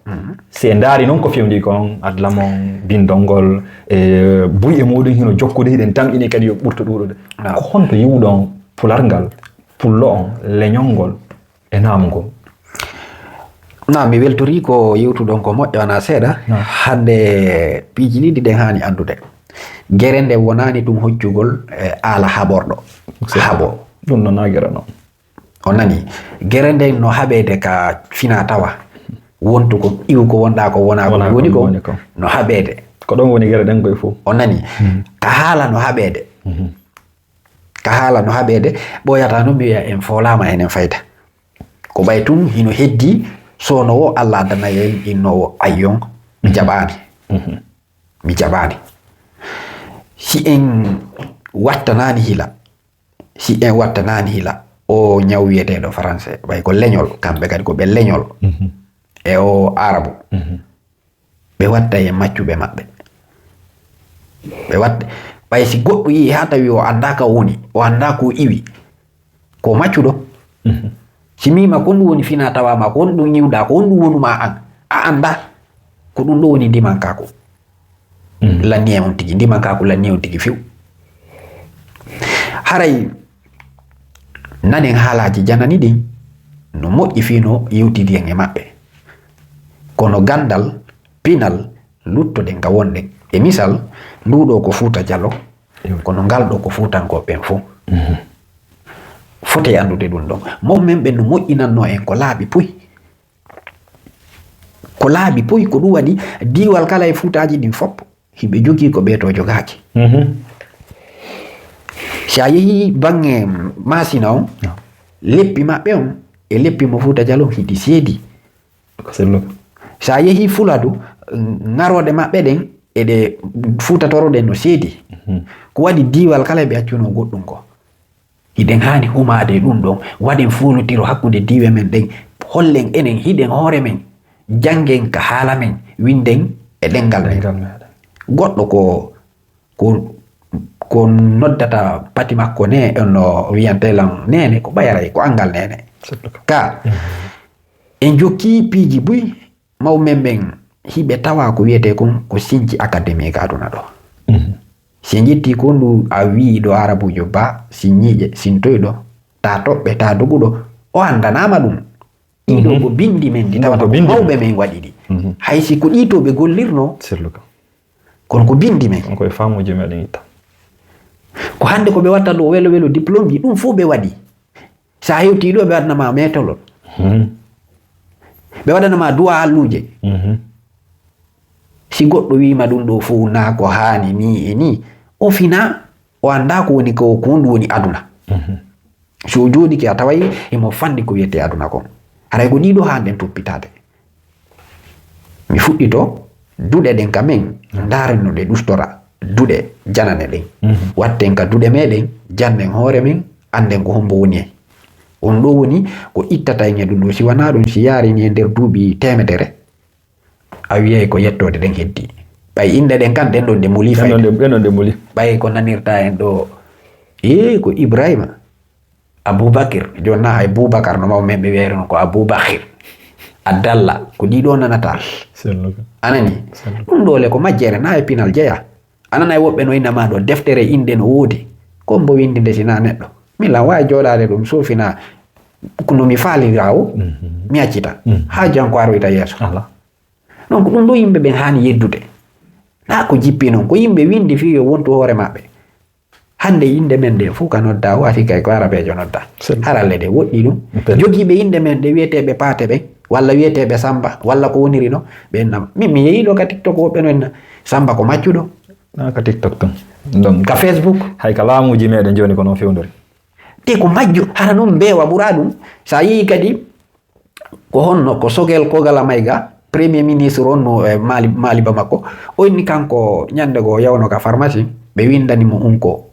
Si en ndaari non ko fewndi kon, adlamon, bindol ngol, e buy e muɗum hino jokkude, hiɗen tamƴini kadi yo ɓurto ɗuuɗude. Ko honto yi'uɗon pular ngal, pullo on, leñol ngol e naamu ngun? Na, mi weltori ko yewtuɗon ko moƴƴo, wonaa seeɗa. Hannde piiji ɗiɗi ɗen haani anndude. Gere nden wonaani ɗum hoccugol, e, aala haɓorɗo. Haɓo. Ɗum no na gere non. On nani? Gere nden no haɓeede ka fina tawa. Wontu ko iwu ko wonɗa ko wona ko woni ko. No haɓeede. Ko ɗon woni gere ɗen koye fof. On nani? Ka haala no haɓeede. Ka haala no haɓeede, ɓooyata non mi wi'a en foolaama enen fayda. Ko ɓay tun hino heddi soono wo Alla addana en innoowo ayyon, mi jaɓaani. Mi jaɓaani. Si en wattanaani hila, si en wattanaani hila, o ñaw wiyeteeɗo français, ɓay ko leñol, kamɓe kadi ko ɓe leñol. E o arabu. Ɓe watta e maccuɓe maɓɓe. Ɓe watta, ɓay si goɗɗo yi'i haa tawi o anndaa ka woni, o anndaa ko iwi, ko maccuɗo. Si miima ko ɗum woni fina tawa ma, ko ɗum ñiwɗa, ko ɗum wonuma an, a anndaa, ko ɗum ɗo woni ndimankaaku. Lanni e on tigi, ndimankaaku lanni e on tigi few. Haray nanen haalaaji janani ɗin, no moƴƴi fii no yewtidi en e maɓɓe. Kono ganndal, pinal, luttoɗen ka wonɗen. E misal, ndu ɗo ko Fuuta Jalo, kono ngal ɗo ko Fuutankooɓe ɓen fow. Foti anndude ɗum ɗon. Mawɓe men ɓen no moƴƴinannoo en ko laabi puy. Ko laabi puy, ko ɗum waɗi diiwal kala e Fuutaaji ɗin fof, hiɓe jogii ko ɓee to jogaaki. Si a yehii baŋŋe Maasina on, leppi maɓɓe on e leppi mo Fuuta Jalo on hiɗi seedi. Ko selluka. Si a yehii Fuladu, ŋarooɗe maɓɓe ɗen e ɗe Fuuta Toro ɗen no seedi. Ko waɗi diiwal kala ɓe accunoo goɗɗum ko. Hiɗen haani humaade e ɗum ɗon, waɗen foolotiro hakkunde diiwe men ɗen, hollen enen hiɗen hoore men, janngen ka haala men, winden e ɗenngal men. Goɗɗo ko, ko, ko noddata pati makko ne, no wiyantee lan neene, ko ɓayray, ko anngal neene. Ka, en jokki piiji buy, mawɓe men ɓen hiɓe tawa ko wiyetee kon ko sinci akademi ka aduna ɗo. Si en ƴetti ko ndu a wii ɗo arabuujo ba, sinñiiƴe, sintoyɗo, ta toɓɓe, ta doguɗo, o anndanaama ɗum. Ɗii ɗoo ko binndi men ɗi tawata ko mawɓe men waɗi ɗi. Hay si ko ɗii to ɓe gollirnoo, kono ko binndi men. Kono ko e faamuuji meɗen itta. Ko hannde ko ɓe watta ɗo welo welo diplôme ji, ɗum fof ɓe waɗi. So a hewtii ɗo, ɓe waɗana ma meetolol. Ɓe waɗana ma duwa halluuje. Si goɗɗo wiima ɗum ɗo fof na ko haani ni e ni, o fina, o annda ko woni ko, ko honɗum woni aduna. So o jooɗike a taway emo fanndi ko wiyetee aduna kon. Haray ko ɗii ɗoo haanɗen toppitaade. Mi fuɗɗito duɗe ɗen ka men, ndaaren no ɗe ɗustora duɗe janane ɗen. Watten ka duɗe meɗen, jannen hoore men, annden ko hombo woni hen. On ɗoo woni ko ittata en e ɗum ɗoo. Si wanaa ɗum, si yaarini e nder duuɓi teemedere, a wiyay ko yettoode ɗen heddi. Ɓay innde ɗen kan, ɗen ɗon ɗe muli fayde. Ɗen ɗon ɗe muli. Ɓay ko nanirta en ɗoo, ee, ko Ibrahima, Abubakir, jooni na hay Bubakar no mawɓe men ɓe wiyayri non ko Abubakir. Abdalla, ko ɗii ɗoo nanata. Anani? Ɗum ɗoo le ko majjere, na e pinal jeya. A nanay woɓɓe no inna ma ɗo deftere innde no woodi. Ko mbo winndi nde si na neɗɗo. Min lan waawi jooɗaade ɗum suufinaa ko no mi faalira o, mi accita. Haa jan ko aroyta yeeso. Donc ɗum ɗo yimɓe ɓen haani yeddude. Na ko jippi non, ko yimɓe winndi fii yo wontu hoore maɓɓe. Hannde innde men nde fof ka nodda o, a sikay ko arabeejo nodda. Hara le ɗe woɗɗi ɗum. Jogiiɓe innde men ɗe wiyeteeɓe Paate ɓen, walla wiyeteeɓe Samba, walla ko woniri no, ɓe inna. Min mi yehi ɗo ka TikTok woɓɓe no inna, Samba ko maccuɗo. Na ka TikTok tun. Donc, ka Facebook. Hay ka laamuuji meɗen jooni ko non fewndori. Te ko majjo, hara non mbeewa ɓura ɗum. So a yehi kadi, ko honno, ko Sogel Kogala Mayga, premier ministre on no e Mali, Mali Bamako, o inni kanko ñande goo o yawno ka pharmacie, ɓe windani mo unko.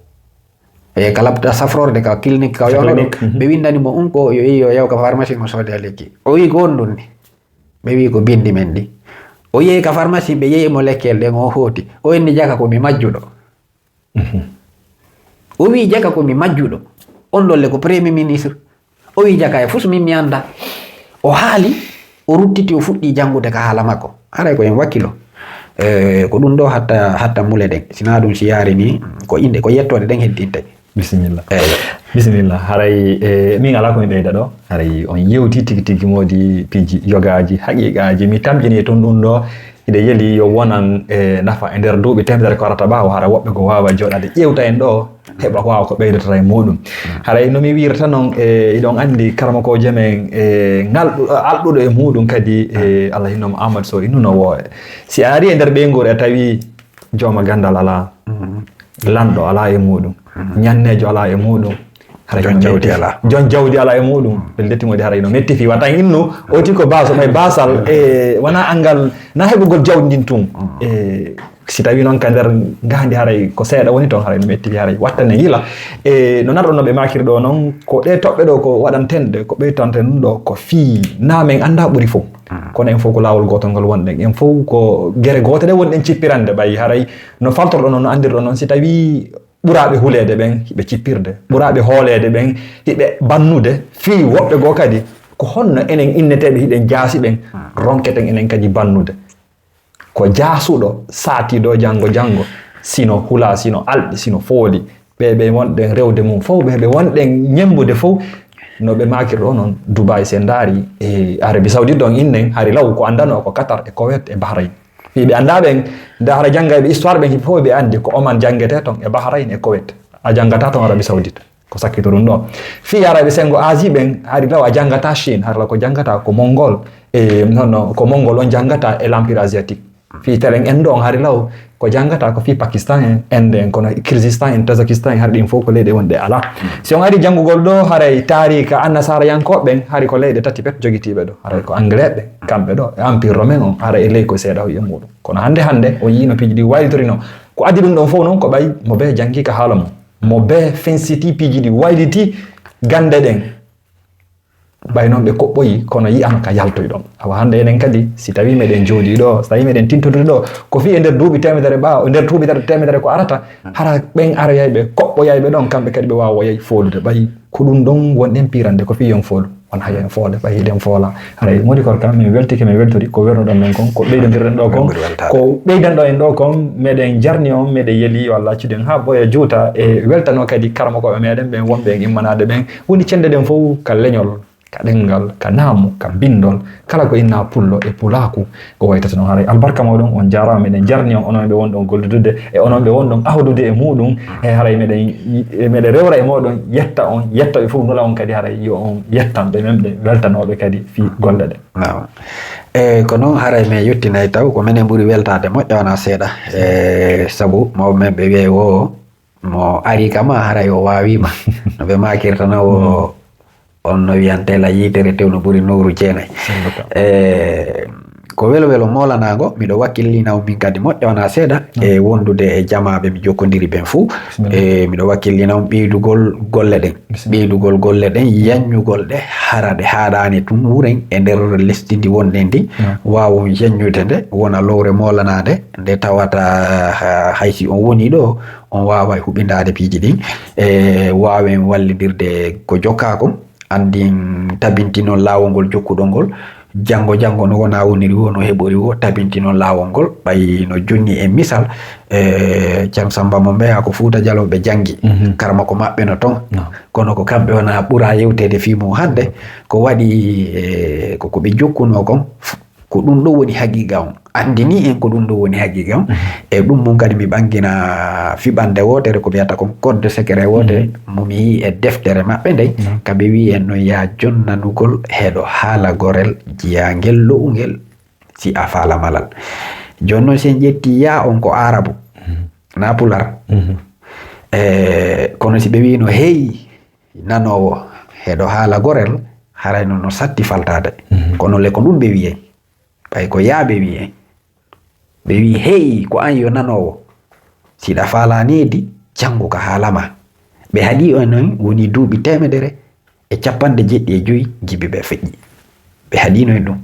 E ka labta safrorde ka clinique ka o yawno ɗo, ɓe windani mo unko, yo yehi yo yaw ka pharmacie mo soode lekki. O wi ko honɗum ni? Ɓe wi ko bindi men ɗi. O yehi ka pharmacie, ɓe yehi mo lekkeel ɗen, o hooti. O inni jaka ko mi majjuɗo. O wi jaka ko mi majjuɗo. On ɗon le ko premier ministre. O wi jaka e fus min mi annda. O haali, o ruttiti, o fuɗɗi janngude ka haala makko. Haray ko en wakkilo. Eh, ko ɗum ɗo hatta, hatta mule ɗen. Sina ɗum si yaari ni, ko innde, ko yettoode ɗen heddinte. Bisimilla. Eyyo. Bisimilla. Haray, eh, min alaa ko mi ɓeyda ɗo. Haray on yewti tigi tigi moodi piiji yogaaji, haqiiqaaji. Mi tamƴini e ton ɗum ɗo. Hiɗa yeli yo wonan e nafa e nder duuɓi teemedere ko arata ɓaawo, hara woɓɓe ko waawa jooɗaade ƴeewta en ɗo, heɓa ko waawa ko ɓeydata e muuɗum. Haray no mi wiirta noon, e, iɗon anndi karamokoojo men, e, ngalɗu-, alɗuɗo e muuɗum kadi, e, Allah hinno mo Amadou Sow innuno woo. Si a ari e nder ɓeynguure a tawi jooma ganndal alaa, lanɗo alaa e muuɗum, ñanneejo alaa e muuɗum, haray jon jawdi alaa. Jon jawdi alaa e muuɗum. Pelletti moodi haray no metti fii watan innu, oti ko baaso, ɓay baasal, e, wona anngal, na heɓugol jawdi ndin tun. E, si tawi noon ka nder ngaandi haray ko seeɗa woni toon, haray no metti fii haray wattane yila. E, no narɗo no ɓe maakiri ɗo noon, ko ɗe toɓɓe ɗo ko waɗanten ɗe, ko ɓeytanten ɗum ɗo, ko fii na men annda ɓuri fof. Kono en fof ko laawol gootol ngol wonɗen. En fof ko gere goote ɗe wonɗen cippirande, ɓay haray no faltorɗo noon, no anndirɗo noon, si tawi ɓuraaɓe huleede ɓen hiɓe cippirde, ɓuraaɓe hooleede ɓen hiɓe bannude, fii woɓɓe goo kadi, ko honno enen inneteeɓe hiɗen jaasi ɓen, ronketen enen kadi bannude? Ko jaasuɗo, saatiiɗo janngo janngo, sino hula, sino alɗi, sino fooli, ɓe ɓe wonɗen rewde mum fof, ɓe ɓe wonɗen ñemmbude fof, no ɓe maakiri ɗo noon, Dubai, si en ndaari, e Arabie Saoudite ɗon innen, hari law ko anndanoo ko Qatar e Koweït e Bahrain. Fii ɓe anndaa ɓen, nda hara janngayɓe histoire ɓen, hiɓe fof ɓe anndi ko Oman janngetee ton e Bahrain e Koweït. A janngataa ton Arabie Saoudite. Ko sakkito ɗum ɗo. Fii yarayɓe senngo Asie ɓen, hari law a janngataa Chine, hari law ko janngataa ko Mongol, e, non, non, ko Mongol on janngataa e l'Empire asiatique. Fii telen en ɗo on hari law ko janngataa ko fii Pakistan en, Inde en, kono Kyrgyzstan en, Tazakistan en, hari ɗin fof ko leyɗe wonɗe alaa. Si on ari janngugol ɗo, haray taariika annasaarayankooɓe ɓen, hari ko leyɗe tati pet jogitiiɓe ɗo. Haray ko Anglais ɓe, kamɓe ɗo, e Empire Romain on, haray e ley ko seeɗa hoyi e muuɗum. Kono hannde, hannde, on yiino piiji ɗi waylitorino. Ko addi ɗum ɗon fof noon, ko ɓay mo bee janngi ka haala mum. Mo bee fensiti piiji ɗi wayliti gannde ɗen. Ɓay noon ɓe koɓɓoyi, kono yi'ano ka yaltoy ɗon. Awa hannde enen kadi, si tawii meɗen jooɗii ɗo, si tawii meɗen tintodiri ɗo, ko fii e nder duuɓi teemedere ɓaawo, nder duuɓi teemedere ko arata, hara ɓen aroyayɓe, koɓɓoyayɓe ɗon, kamɓe kadi ɓe waawoyay foolude. Ɓay ko ɗum ɗon wonɗen piirande, ko fii yon foolu. On haya en foole, ɓay hiɗen foola. Haray, Modi Korka, min weltike, min weltori ko wernuɗon men kon, ko ɓeydandirɗen ɗo kon, ko ɓeydanɗo en ɗo kon, meɗen jarni on, meɗen yeli yo Allah accude en haa ɓooya juuta e weltano kadi karamokooɓe meɗen ɓen wonɓe en immanaade ɓen. Woni cende ɗen fof ka leñol, ka ɗenngal, ka naamu, ka binndol, kala ko inna pullo e pulaaku, ko waytata noon. Haray albarka mooɗon, on jaaraama, meɗen jarni on, onon ɓe wonɗon gollidude, e onon ɓe wonɗon ahdude e muuɗum, e haray meɗen, meɗen rewra e mooɗon, yetta on, yetta ɓe fof, nula on kadi haray yo on yettan ɓe, men ɓe weltanooɓe kadi fii golle ɗe. Naam. E, ko noon haray men yettinay taw, ko menen ɓuri weltaade moƴƴa wonaa seeɗa. E, sabu mawɓe men ɓe wi'ay wo mo ari kama haray o waawiima. No ɓe maakirta na wo on no wiyantela yitere tew no ɓuri nowru jeenay. Senndu kam. E, ko welo welo moolanaango, miɗo wakkilina on min kadi moƴƴa wonaa seeɗa e wondude e jamaaɓe mi jokkondiri ɓen fuu. Bisimilla. E, miɗo wakkilina on ɓeydugol golle ɗen. Bisimilla. Ɓeydugol golle ɗen, yanñugol ɗe, hara ɗe haaɗaani tun wuren e nder lesdi ndi wonɗen ndi. Naam. Waawon yanñude nde, wona lowre moolanaande, nde tawata, ha, hay si on woni ɗo, on waaway huɓindaade piiji ɗin. E, waawen wallindirde ko jokkaa kon. Anndin tabintinon laawol ngol jokkuɗon ngol. Janngo, janngo no wona woniri wo, no heɓori wo, tabintinon laawol ngol. Ɓay no jonni e misal, e, Ceerno Sammba mo mbeya ko Fuuta Jaloo ɓe janngi. Mhm. Karamoko maɓɓe no ton. Naam. Kono ko kamɓe wona ɓura yewteede fii mum hannde. Ko waɗi, e, ko, ko ɓe jokkunoo kon, f-, ko ɗum ɗo woni haqiiqa on. Anndini en ko ɗum ɗo woni haqiiqa on. Mhm. E ɗum mum kadi mi ɓanngina fiɓannde wootere ko ɓe wiyata kon code secret wootere, mhm, mo mi yii e deftere maɓɓe nden, mhm, ka ɓe wi'i en no yaa jonnanugol heɗo haala gorel jiyaangel lo'ungel si a faala malal. Jooni noon si en ƴetti yaa on ko Aarabu, mhm, naa Pular. Mhm. E, kono si ɓe wi'ino hey nanoowo heɗo haala gorel, haray no, no satti faltaade. Mhm. Kono le ko ɗum ɓe wi'ay. Ɓay ko yaa ɓe wi'ay. Ɓe wi'i, hey, ko an yo nanoowo. Si ɗa faalaani di, janngu ka haala ma. Ɓe haɗi on noon woni duuɓi teemedere e cappanɗe jeɗɗi e joyi jibi ɓe feƴƴi. Ɓe haɗino en ɗum.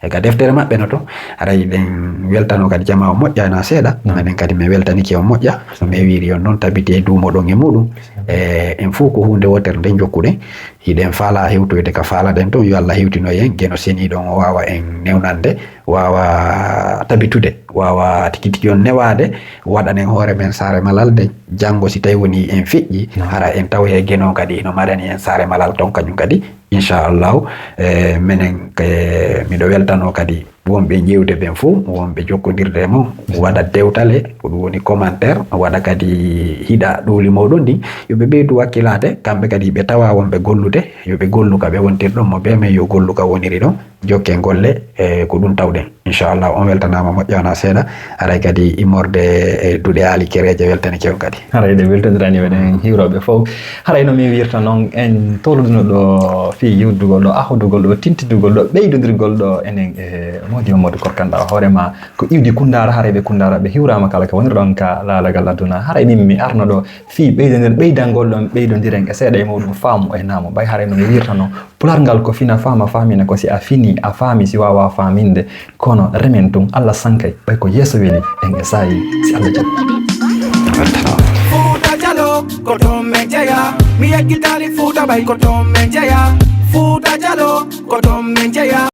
E ka deftere maɓɓe no to, haray ɗen weltano kadi jamaa o moƴƴa na seeɗa. Naam. Menen kadi mi weltanike on moƴƴa. So mi wiiri on noon tabiti e duumo ɗon e muɗum. E, en fof ko huunde wootere nde jokkuɗen. Hiɗen faala hewtoyde ka faalaɗen ton. Yo Allah hewtino en, Geno seniiɗo on o waawa en newnande, waawa tabitude, waawa tigi tigi on newaade, waɗanen hoore men saare malal nde. Janngo si tawi woni en feƴƴi, naam, hara en tawoye Geno kadi hino marani en saare malal ton kañum kadi. Inchallahu, e, menen ke, miɗo weltano kadi wonɓe ƴeewde ɓen fof, wonɓe jokkondirde e mon, waɗa dewtale, ko ɗum woni commentaire, waɗa kadi hiɗa ɗowli mooɗon ɗin. Yo ɓe ɓeydu wakkilaade, kamɓe kadi ɓe tawa wonɓe gollude, yo ɓe gollu ka ɓe wontirɗon mo bee men, yo gollu ka woniri ɗon. Jokken golle, e, ko ɗum tawɗen. Inchallah, on weltanaama moƴƴa wonaa seeɗa. Haray kadi immorde e duɗe aali kereeje weltanike on kadi. Haray ɗe weltondirani meɗen hiwrooɓe fof. Haray no min wirta noon, en tolnodino ɗo fii yewtugol ɗo, ahudugol ɗo, tintidugol ɗo, ɓeydondirgol ɗo enen e Modi Mamadou Korka Ndaw. Hoore ma ko iwdi Kunndaara, haray ɓe Kunndaara ɓe hiwraama kala ka wonirɗon ka laalagal aduna. Haray min mi arno ɗo fii ɓeydondir-, ɓeydangol ɗon, ɓeydondiren e seeɗa e muɗum faamu e naamu. Ɓay haray no mi wirta noon, Pular ngal ko fina faama faamina, ko si a fini a faami, si waawaa faaminde. Kono remen tun, Allah sankay, ɓay ko yeeso weli, en e saayi, si Allah jaɓi. Fuuta Jaloo, ko toon men jeyaa. Mi yeggitaali Fuuta, ɓay ko toon men jeyaa. Fuuta Jaloo, ko toon men jeyaa.